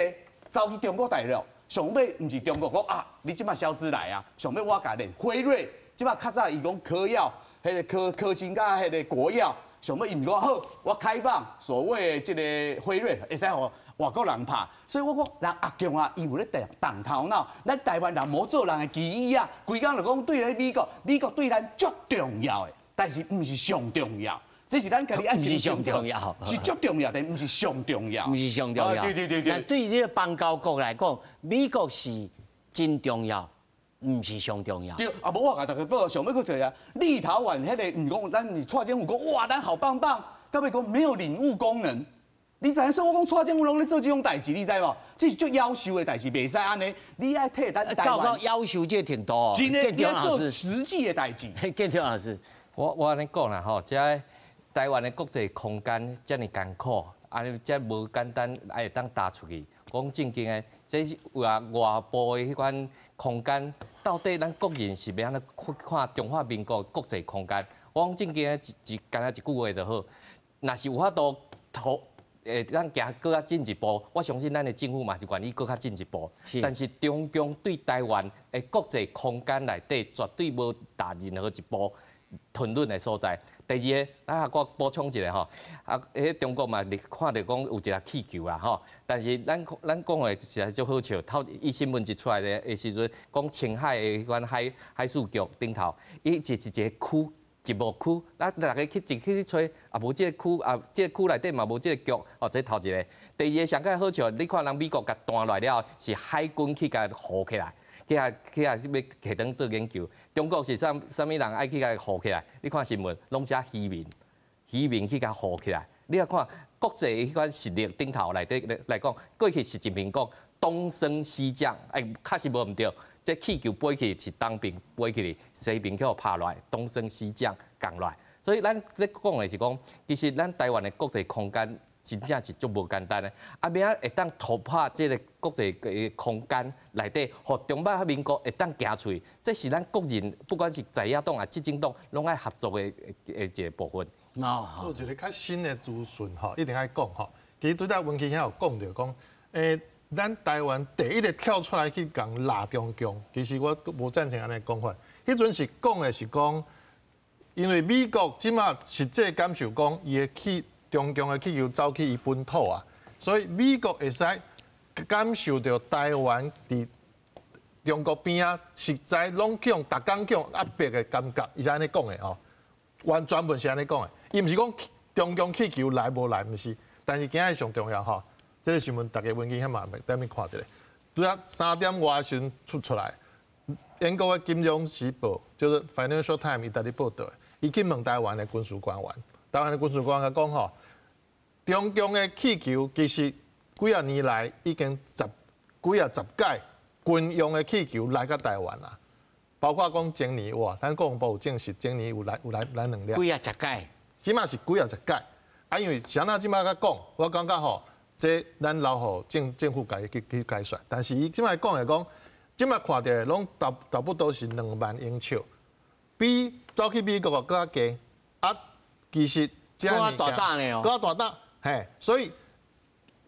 走去中國大陸，上尾毋是中國講啊，你這擺蕭茲來啊，上尾我共連輝瑞，這擺較早伊講科藥，彼个科興佮彼个國藥，上尾伊毋是講好，我開放所謂的這个輝瑞會使予外國人拍，所以我講人阿強啊，伊有咧動頭腦，咱台灣人無做人的機椅啊，規工就講對咧美國，美國對咱足重要的，但是毋是上重要，這是咱家己愛毋是上重要，是足重要，但毋是上重要，毋是上重要。對對對對。但對這个邦交國來講，美國是真重要，毋是上重要。對，啊無我共大家報告，上尾閣提啊，立陶宛彼个毋講，咱蔡政府講哇，咱好棒棒，到尾講沒有領悟功能。你知影說我講蔡政府攏咧做這種代誌，你知無？這是足夭壽的代誌，袂使按呢。你愛替咱台灣到夭壽這個程度哦。真的，你愛做實際的代誌。建中老師，我按呢講啦吼，這台灣的國際空間遮爾艱苦，按呢遮無簡單，愛會當踏出去。講正經的，這是有啊外部的彼款空間，到底咱國人是欲按怎看中華民國國際空間？我講正經的，一干焦一句話就好，若是有法度投。會當行閣較進一步，我相信咱的政府嘛是願意閣較進一步。但是中共對台灣的國際空間內底絕對無踏任何一步吞忍的所在。第二个，啊，我補充一下吼，啊，彼中國嘛，你看著講有一个氣球啦吼，但是咱講的實在足好笑，頭伊新聞一出來的時陣，講青海的彼款海事局頂頭，伊是一个區，一幕區，咱逐家去一去揣，也無這个區，啊，這个區內底嘛無這个局，哦，這頭一个。第二个上蓋好笑，你看人美國共彈落來了後，是海軍去共護起來。去共欲提轉做研究，中國是啥啥物人愛去共護起來？你看新聞，攏寫漁民，漁民去共護起來。你來看國際彼款實力頂頭內底來講，過去習近平講東升西降，欸，確實無毋對。這氣球飛去是東邊飛去，西邊去予拍落來，東升西降降落來。所以咱咧講的是講，其實咱台灣的國際空間真正是足無簡單的。啊，欲按怎會當突破這个國際的空間內底，予中華民國會當行出去，這是咱國人不管是在野黨啊、執政黨，攏愛合作的一个部分。哦，有一个較新的資訊吼，一定愛講吼。其實拄才文琪兄有講著講，咱台灣第一个跳出來去共鬧中共，其實我無贊成按呢講法。彼陣是講的是講，因為美國這馬實際感受講，伊的氣中共的氣球走去伊本土啊，所以美國會使感受著台灣佇中國邊仔，實在攏去予逐工去予壓迫的感覺，伊是按呢講的哦。完全本是按呢講的，伊毋是講中共氣球來無來，毋是。但是今日上重要吼，這个新聞逐家文件遐嘛踮面看一下。拄才三點外時陣出來，英國的《金融時報》就是《Financial Times》伊佇咧報導，伊去問台灣的軍事官員，台灣的軍事官員講吼，中共的氣球其實幾仔年來已經十幾仔十擺軍用的氣球來到台灣啦，包括講前年哇，咱國防部有證實前年有來兩粒。幾仔十擺，這馬是幾仔十擺。啊，因為啥人這馬共講，我感覺吼，這咱留予政府家去解說。但是伊這馬講來講，這馬看著的攏差不多是2萬英尺，比走去美國閣較低。啊，其實這閣較大膽呢哦，閣較大膽，嘿，所以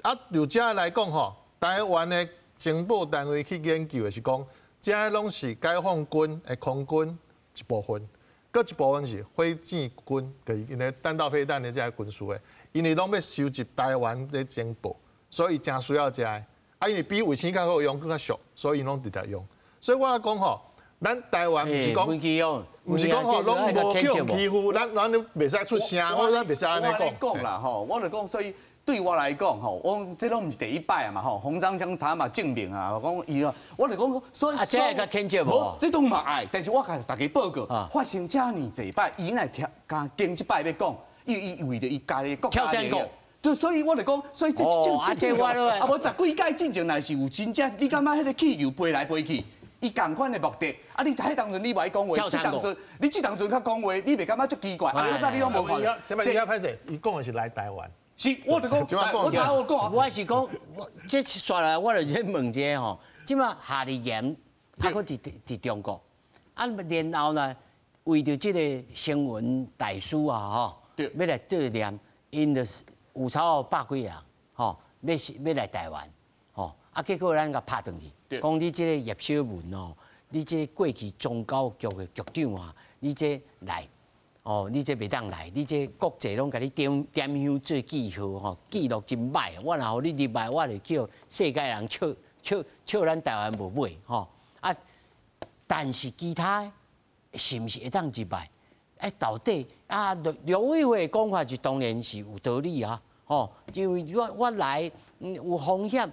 啊，就這來講吼，台灣的情報單位去研究的是講，這攏是解放軍的空軍一部分。閣一部分是火箭軍，就是𪜶的彈道飛彈的這个軍事的，因為攏欲收集台灣的情報，所以誠需要這个。啊，因為比衛星較好用，閣較俗，所以𪜶攏直接用。所以我講吼，咱台灣毋是講，毋是講吼，攏無去予欺負，咱都袂使出聲，我咱袂使按呢講。講啦吼，我就講，所以對我來講吼，我這攏毋是第一擺啊嘛吼，洪章將他嘛證明啊，講伊啊，我就講，所以啊，這會共譴責無？這都嘛愛，但是我共大家報告，發生遮爾濟擺，伊若跳共經這擺欲講，伊為著伊家的國家利益。對，所以我就講，所以這這這啊，無十幾屆進前，若是有真正，你感覺彼个氣球飛來飛去，伊仝款的目的，啊！你彼當陣你無愛講話，這當陣你這當陣較講話，你袂感覺足奇怪？啊，較早你攏無看。對吧？伊遐歹勢，伊講的是來台灣。是，我就講，我頭我講，我是講，我這煞來我就咧問一下吼，這馬夏立言啊，閣佇中國，啊，然後呢，為著這个星雲大師啊，吼，欲來悼念，𪜶就是有超過百幾人，吼，欲來台灣，吼，啊，結果咱共拍轉去，講你這个葉小文哦，你這个過去宗教局的局長啊，你這來。哦，你這袂當來，你這國際攏共你點點香做記號吼，記錄真歹。我若予你入來，我就叫世界人笑笑笑咱台灣無尾吼。啊，但是其他是毋是會當入來？哎，到底啊，陸委會講法是當然是有道理啊，吼，因為我來有風險，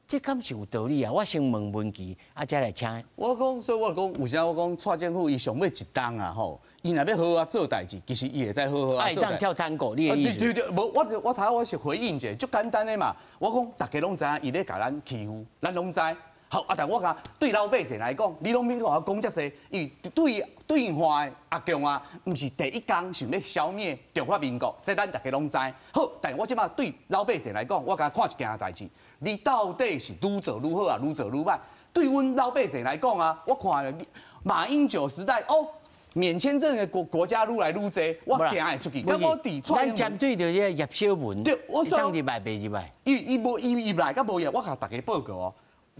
這敢是有道理啊？我先問文琪，啊，再來請。我講，所以我講，有啥我講，蔡政府伊上尾一冬啊，吼。伊若欲好好做代誌，其實伊會使好好啊做。會當跳探戈，你的意思？對對對，無我我頭我是回應者，足簡單的嘛。我講逐家攏知影，伊咧共咱欺負，咱攏知。好啊，但我講對老百姓來講，你攏免共我講遮濟，因為對對岸的阿共啊，毋是第一工想欲消滅中華民國，這咱逐家攏知。好，但我這擺對老百姓來講，我共看一件代誌，你到底是愈做愈好啊，愈做愈䆀？對阮老百姓來講啊，我看馬英九時代哦。免签证的国家愈来愈濟，我驚會出去。咁我佇咱針對著這個葉小文，對，我當入來袂入來？伊伊無伊入來，佮無入，我共大家報告哦。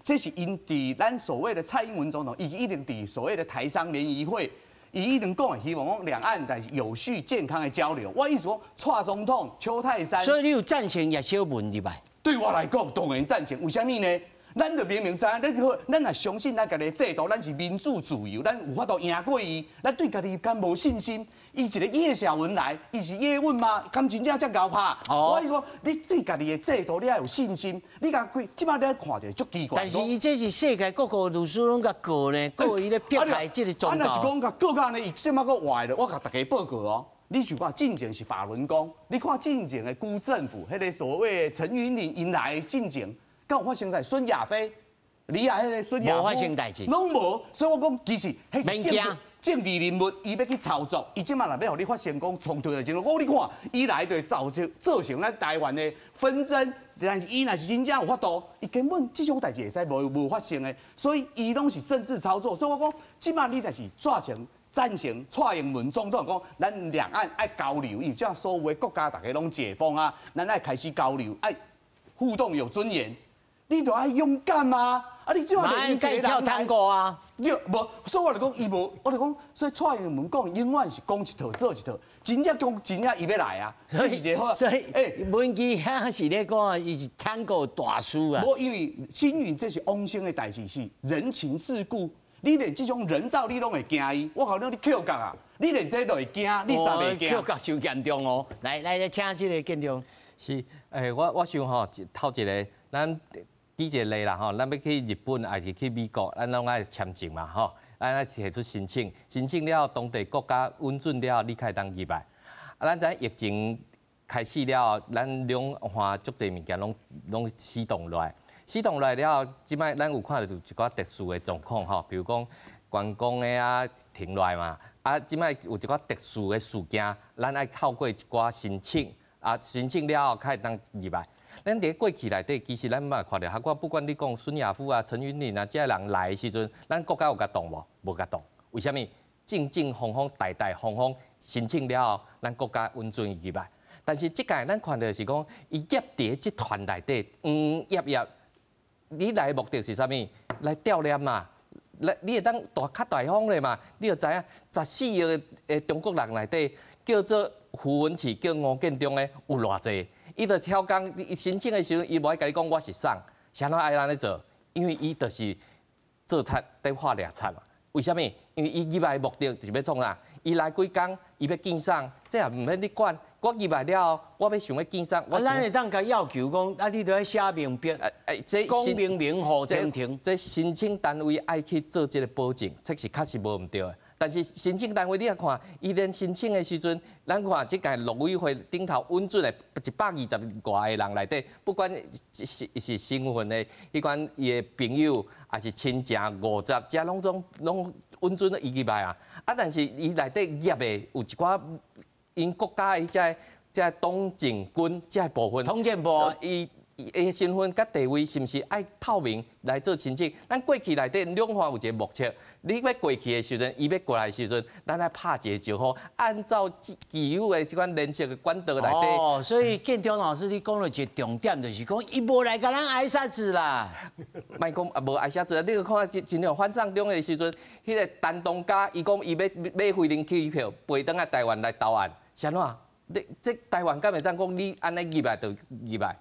這是𪜶佇咱所謂的蔡英文總統，伊一定佇所謂的台商聯誼會，伊一定講，希望講兩岸在有序健康的交流。我意思講，蔡總統、邱太三，所以你有贊成葉小文入來？對我來講，當然贊成。為啥物呢？咱就明明知影，咱好，咱若相信咱家己的制度，咱是民主自由，咱有法度贏過伊。咱對家己敢無信心？伊一個葉小文來，伊是葉問嗎？敢真正遮𠢕拍？我意思講，你對家己的制度，你愛有信心。你共開，這擺你看著足奇怪。但是伊這是世界各國律師攏共告呢，告伊咧迫害這個宗教。啊，若是講共告到按呢，伊這擺閣壞了，我共大家報告哦。你想看進前是法輪功，你看進前的辜政府，彼個所謂陳雲林𪜶來進前。敢有發生在孫亞非、李亞彼個孫亞夫，無發生代誌，攏無。所以我講，其實彼是政治人物，伊欲去操作，伊這擺若欲予你發生講衝突的時陣，我你看，伊來就會造成咱台灣的紛爭。但是伊若是真正有法度，伊根本這種代誌會使無發生的。所以伊攏是政治操作。所以我講，這擺你若是贊成贊成蔡英文總統講，咱兩岸愛交流，因為這所有的國家大家攏解封啊，咱愛開始交流，愛互動有尊嚴。你著愛勇敢啊！啊，你這擺伊一個跳探戈啊？對，無，所以我就講伊無，我就講，所以蔡英文講永遠是講一套做一套，真正講真正伊欲來啊！這是一個好。所以，文基遐是咧講，伊是探戈大師啊。無，因為星雲這是往生的代誌，是人情世故。你連這種人道你攏會驚伊，我講你你抾角啊！你連這都會驚，你啥袂驚？抾角傷嚴重哦！來來來，請這個建中。是，我想吼，頭一个，咱舉一個例啦吼，咱欲去日本抑是去美國，咱攏愛簽證嘛吼，咱愛提出申請，申請了後當地國家允准了後，你才會當入來。啊，咱知影疫情開始了後，咱兩岸足濟物件攏死凍落來，死凍落來了後，這擺咱有看著一寡特殊的狀況吼，比如講觀光的啊停落來嘛，啊，這擺有一寡特殊的事件，咱愛透過一寡申請，啊，申請了後才會當入來。咱佇過去內底，其實咱嘛看著，我不管你講孫亞夫啊、陳雲林啊，這个人來的時陣，咱國家有共擋無？無共擋。為啥物？正正方方、大大方方申請了後，咱國家允准伊入來。但是這屆咱看著是講，伊夾佇這團內底，夾夾，你來的目的是啥物？來調獵嘛？來，你會當大較大方咧嘛？你就知影，14億的中國人內底，叫做胡文琪、叫吳建中的有偌濟？伊就超工，伊申請的時陣，伊無愛共你講我是啥，啥怎愛按呢做？因為伊就是做賊佇畫掠賊嘛。為啥物？因為伊入來的目的就是欲創啥？伊來幾工，伊欲見啥？這也毋免你管。我入來了後，我欲想欲見啥？啊，咱會當共要求講，啊，你著愛寫明白，講明明予清楚。這申請單位愛去做這個保證，這是確實無毋對的。但是申請單位你也看，伊連申請的時陣，咱看這屆陸委會頂頭允准的120外个人內底，不管是身份的，彼款伊的朋友，抑是親情50，這攏總攏允准伊入來啊。啊，但是伊內底夾的有一寡𪜶國家的這董政軍這部分，統戰部伊。伊的身份佮地位是毋是愛透明來做申請？咱過去內底兩岸有一個默契，你欲過去的時陣，伊欲過來的時陣，咱愛拍一個招呼，按照既有的這款連接的管道內底。哦，所以建中老師你講了一個重點，就是講伊無來共咱挨殺子啦。莫講啊，無挨殺子啊！你看真像反送中的時陣，彼個陳東家伊講伊欲買飛輪機票飛轉來台灣來投案，是按怎？你這台灣敢會當講你按呢入來就入來？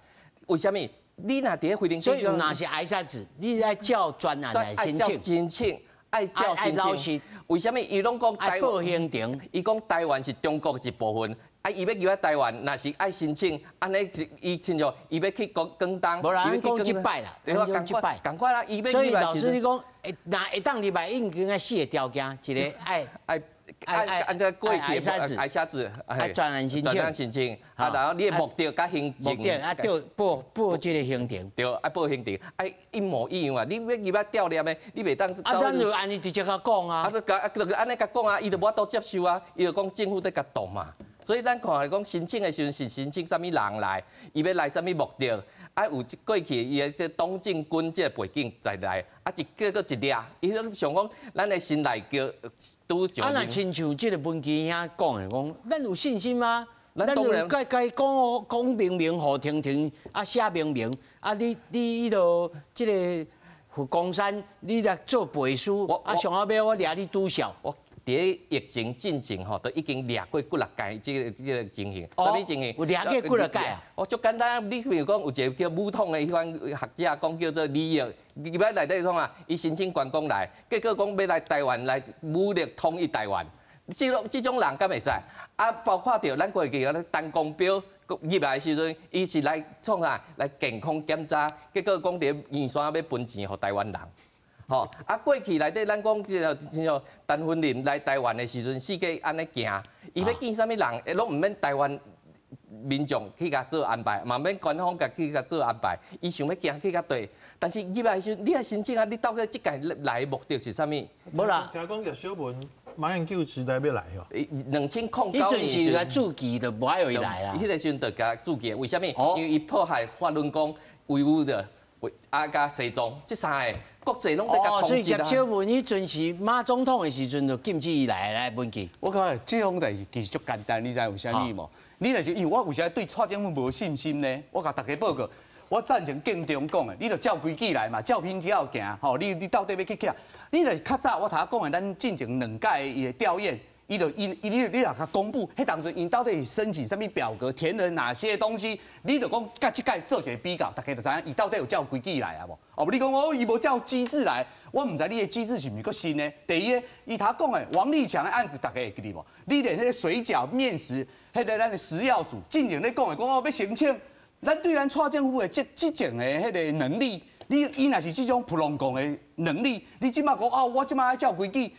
為啥物？你若佇咧飛輪，所以若是挨殺子，你愛照專案來申請，申請愛照申請。為啥物？伊攏講台報行程，伊講台灣是中國一部分，啊，伊欲入來台灣，若是愛申請，按呢伊親像伊欲去廣東，無啦，講這擺啦，講這擺，仝款啦，伊欲所以老師你講，若會當入來，應該四个條件，一个愛愛。愛按這過去愛寫字，愛專案申請，專案申請，啊，然後你的目的佮行程，目的啊，對，報這個行程，對，愛報行程，愛一模一樣啊！你欲入來調獵的，你袂當。啊，咱就按呢直接共講啊。啊，就啊，就按呢共講啊，伊就無法度接受啊，伊就講政府佇共擋嘛。所以咱看來講，申請的時陣是申請啥物人來，伊欲來啥物目的，啊，有過去伊的這董進軍這個背景在內，啊，一個閣一掠，伊攏想講咱的新內閣拄上。啊，若親像這個文基兄講的，講咱有信心嗎？咱有該該講講明明，予停停，啊寫明明，啊你你彼落這個佛光山，你來做背書，啊上後尾我掠你拄痟。我佇咧疫情進前吼，都已經掠過幾六屆這個情形。啥物情形？有掠過幾六屆啊？哦，足簡單，你比如講有一個叫武統的彼款學者，講叫做李煜，入來內底創啊，伊申請觀光來，結果講欲來台灣來武力統一台灣，這種人敢會使？啊，包括著咱過去啊，陳光標入來的時陣，伊是來創啥？來健康檢查，結果講佇圓山欲分錢予台灣人。吼，啊，過去內底咱講這個親像陳雲林來台灣的時陣，四界按呢行，伊欲見啥物人，攏毋免台灣民眾去共做安排，嘛免官方共去共做安排，伊想欲行去較對。但是入來時陣，你愛申請啊，你到底這屆來的目的是啥物？無啦，聽講葉小文馬英九時代欲來哦。2009年彼陣時來注記就無愛予伊來啦。彼個時陣就共注記，為啥物？因為伊迫害法輪功、維吾爾、啊佮西藏這三個。國際攏在共所以葉小文彼陣時馬總統的時陣就禁止伊來來文記。我感覺這種代誌其實足簡單，你知為啥物無？你若是因為我為啥對蔡政府無信心呢？我共大家報告，我贊成建中講的，你著照規矩來嘛，照品只後行吼。你到底欲去徛？你若是較早我頭仔講的，咱進前兩屆伊的調研，伊就伊伊你你若共公布，彼當陣𪜶到底是申請啥物表格，填了哪些東西？你著講佮這屆做一個比較，大家就知影伊到底有照規矩來啊無？哦，你講哦，伊無照機制來，我毋知你的機制是毋是閣新的。第一个，伊頭講的王立強的案子，大家會記得無？你連彼個水餃麵食，彼個咱的食藥署進前咧講的，講哦欲申請，咱對咱蔡政府的執政的彼個能力，你伊若是這種普攏貢的能力，你這馬講哦，我這馬愛照規矩。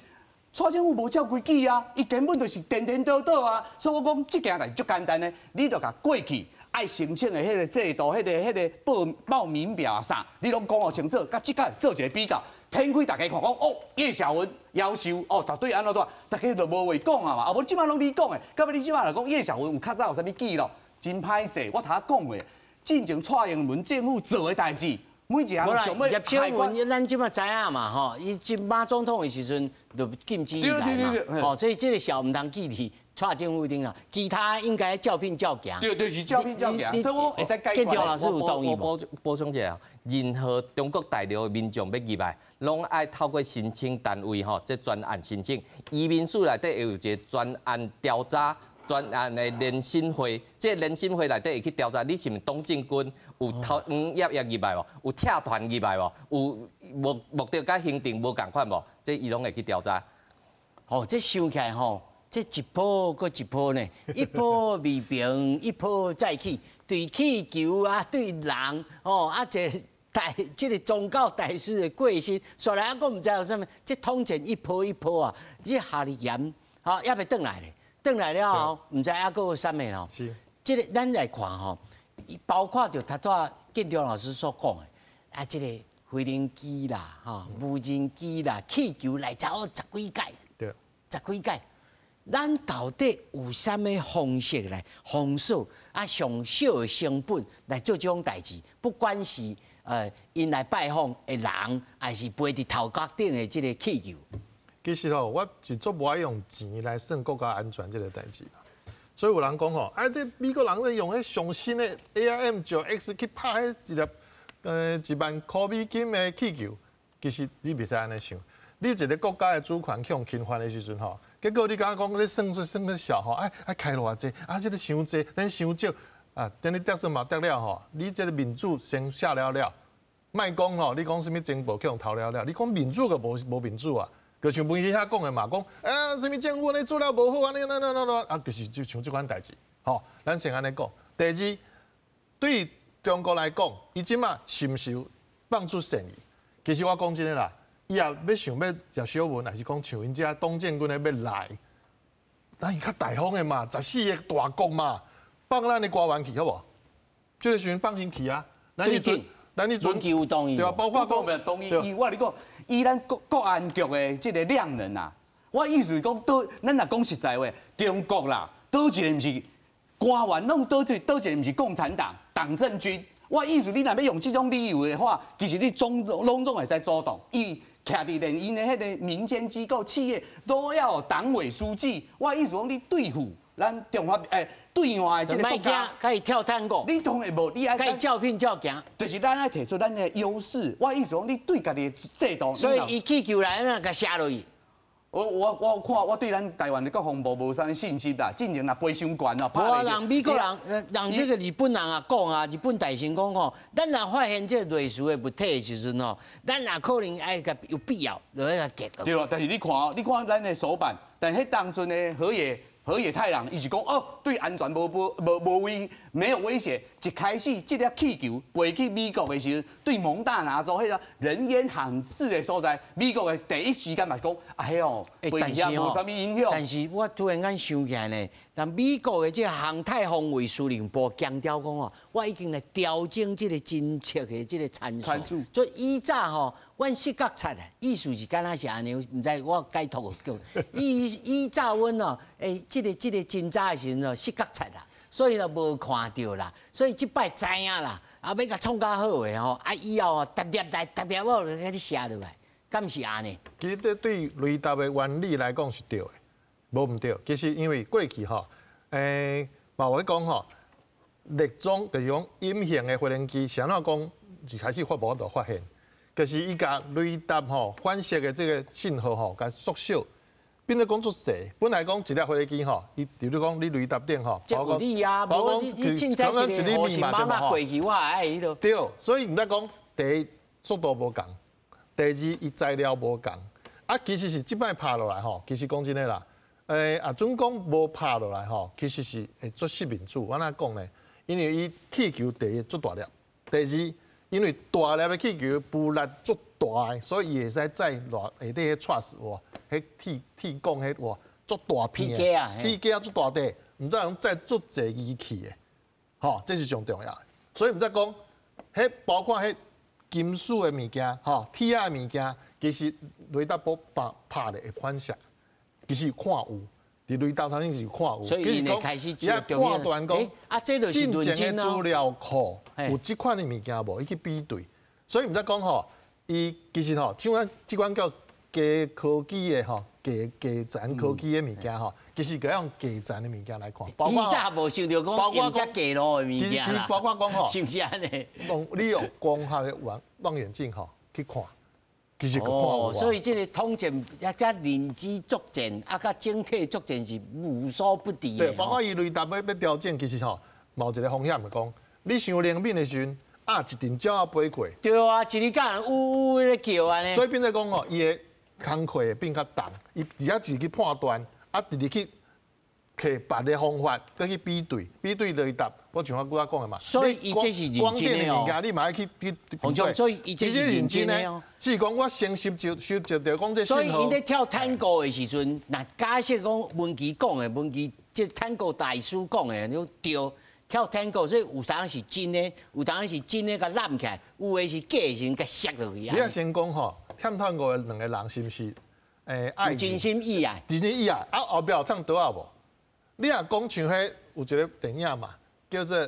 蔡政府無照規矩啊，伊根本就是顛顛倒倒啊，所以我講這件代誌足簡單的，你著共過去愛申請的彼個制度、彼個報報名表啊啥，你攏講予清楚，佮這屆做一個比較，展開大家看講哦，葉小文夭壽哦，絕對按怎怎，大家就無話講啊嘛，啊無這馬攏你講的，到尾你這馬來講葉小文有較早有啥物記錄，真歹勢，我頭仔講的，進前蔡英文政府做的代誌。每一項想欲葉小文，咱這馬知影嘛吼，伊進馬總統的時陣就禁止伊來嘛，吼，所以這個痟毋通記佇蔡政府頂啊，其他應該照品照行。對對，是照品照行。所以我會使解決。建中老師有同意無？我補充一下，任何中國大陸的民眾欲入來，攏愛透過申請單位吼，這專案申請，移民署內底會有一個專案調查。專案的聯審會，這個聯審會內底會去調查你是毋是董進軍，有偷黃葉葉入來無，有拆團入來無，有目的佮行程無仝款無，這伊攏會去調查。哦，這想起來吼，這一波閣一波呢，一波未平，一波再起，對氣球啊，對人，哦啊，這大這個宗教大師的過身，煞來啊，閣毋知有啥物，這統戰一波一波啊，這夏立言，吼猶未轉來咧。轉來了後，毋知猶閣有啥物吼？是，這個咱來看吼，包括著頭拄建中老師所講的，啊，這個飛行機啦，吼，無人機啦，氣球來走十幾屆，十幾屆，咱到底有啥物方式來封鎖啊？上少的成本來做這種代誌，不管是𪜶來拜訪的人，還是飛佇頭殼頂的這個氣球。其實吼，我是足無愛用錢來算國家安全這個代誌啦。所以有人講吼，啊，這美國人咧用彼上新的 AIM-9X 去拍彼一粒1萬箍美金的氣球，其實你袂使按呢想。你一個國家的主權去予侵犯的時陣吼，結果你敢講你算算算數吼，愛愛開偌濟，啊，這個傷濟，咱傷少，啊，等你得算嘛得了吼，你這個民主先下了了，莫講吼，你講啥物情報去予偷了了，你講民主就無無民主啊。就像文基遐講的嘛，講啊，啥物政府按呢做了無好，按呢按呢按呢啊，就是就像這款代誌，吼，咱先按呢講。第二，對中國來講，伊這馬是毋是有放出善意？其實我講真的啦，伊也欲想欲葉小文，還是講像𪜶這董建軍的欲來，咱伊較大方的嘛，14個大國嘛，放咱的官員去好無？這個時陣放𪜶去啊，咱彼陣，咱彼陣有同意，對啊，包括講同意，伊我跟你講。以咱國安局的這個量能啊，我意思是講，佗咱若講實在話，中國啦，佗一個毋是官員，攏佗一佗一個毋是共產黨黨政軍，我意思，你若欲用這種理由的話，其實你總攏總會使阻擋。伊徛佇連𪜶的彼个民間機構、企業都要黨委書記。我意思講，你對付咱中華對岸的這個國家，共伊跳探戈，你當然無，你愛共伊照拼照行，就是咱愛提出咱的優勢。我意思講，你對家己的制度，所以伊氣球來啊，共射落去。我看我對咱台灣的國防部無啥物信心啦，進前若飛傷懸哦。無啊，人美國人，人這個日本人啊講啊，日本大臣講吼，咱若發現這個類似的物體的時陣吼，咱若可能愛共有必要，就愛共擊。對啊，但是你看，你看咱的手板，但彼當陣的河野太郎，伊是講哦，對安全無無無無威，沒有威脅。一開始這粒氣球飛去美國的時陣，對蒙大拿州彼個人煙罕至的所在，美國的第一時間嘛講，啊彼哦，飛去遐無啥物影響。但是我突然間想起來呢，但美國的這個航太防衛司令部強調講哦，我已經來調整這個偵測的這個參數。所以以早吼，阮視覺察意思是敢若是按呢，毋知我解讀叫。以早阮哦，這個偵查的時陣哦，視覺察啦，所以就無看著啦。所以這擺知影啦，啊，欲共創較好的吼，啊，以後哦，特粒來特粒我就開始射落來，敢是按呢？其實這對雷達的原理來講是對的，無毋對。其實因為過去吼，嘛我講吼，匿蹤就是講隱形的飛行機，是按怎講一開始發無法度發現，就是伊共雷達吼反射的這個信號吼，共縮小。變做講足細，本來講一粒飛機吼，伊比如講你雷達頂吼，包括包括你凊彩一个烏媽媽過去，我也愛彼落。對，所以毋知講第一速度無仝，第二伊材料無仝，啊，其實是這擺拍落來吼，其實講真的啦，啊，準講無拍落來吼，其實是會足失民主。我按怎講呢？因為伊氣球第一足大粒，第二因為大粒的氣球浮力足大的，所以伊會使載偌下底彼掣死哇，彼鐵鐵鋼彼哇足大片的，鐵架足大塊，毋知用載足濟儀器的，吼，這是上重要的。所以毋知講，彼包括彼金屬的物件，吼，鐵仔的物件，其實雷達波拍拍咧會反射，其實看有，佇雷達頭先是看有。所以伊開始伊判斷講，啊，這就是進前的資料庫有這款的物件無？伊去比對，所以毋知講吼，伊其實吼，像阮這款叫低科技的吼，低低層科技的物件吼，其實閣用低層的物件來看。包括早無想著講用遮低路的物件啦。包括講吼，是毋是按呢？用你用光學的望遠鏡吼去看，其實閣看有。所以這個統戰，啊，遮認知作戰，啊，佮整體作戰是無所不敵的。對，包括伊雷達欲調整，其實吼，嘛有一個風險，就講你傷靈敏的時陣，啊，一陣鳥仔飛過。對啊，一日甲人嗚嗚咧叫按呢。所以變做講吼，伊的工課會變較重，伊而且自己判斷，啊，直直去摕別的方法，閣去比對，比對雷達。我像我拄仔講的嘛。所以伊這是認真的哦。光電的物件，你嘛愛去去比對。所以伊這是認真的哦。只是講我先收集收集著講這信號。所以𪜶咧跳探戈的時陣，若假設講文琪講的，文琪這探戈大師講的，你對。跳探戈，所以有當時是真的，有當時是真的共攬起來，有的是假的時陣共摔落去啊。你若先講吼，跳探戈的兩個人是毋是？愛真心意愛，真心意愛。啊，後壁有唱桌仔無？你若講像彼有一個電影嘛，叫做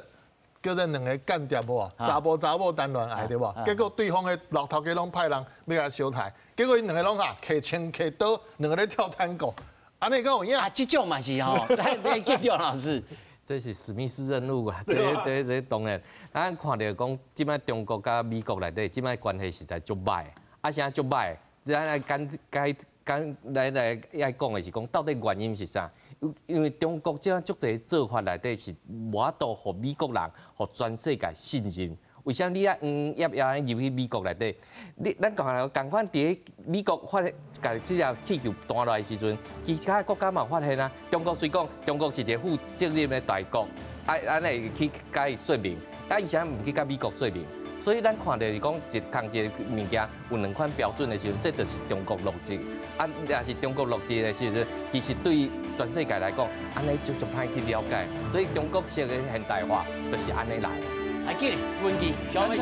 兩个間諜無啊？查埔查某談戀愛對無？結果對方的老頭家攏派人欲共相刣，結果𪜶兩個攏哈提槍提刀，兩個咧跳探戈，按呢敢有影？啊，這種嘛是吼，來，建中老師。這是史密斯任務啊！這當然，咱看著講，這擺中國佮美國內底，這擺關係實在足歹。啊，啥足歹？咱愛講解講來來愛講的是講，到底原因是啥？因為中國這足濟做法內底是無法度予美國人、予全世界信任。為啥你愛黃頁頁入去美國內底？你咱講仝款佇咧美國發現共這粒氣球彈落來的時陣，其他國家嘛有發現啊。中國雖講中國是一個負責任的大國，啊按呢會去共伊說明，啊伊啥毋去共美國說明？所以咱看著是講一仝一個物件有兩款標準的時陣，這就是中國邏輯。啊，若是中國邏輯的時陣，其實對全世界來講，按呢就足歹去了解。所以中國式的現代化就是按呢來。來，緊，問題，小妹。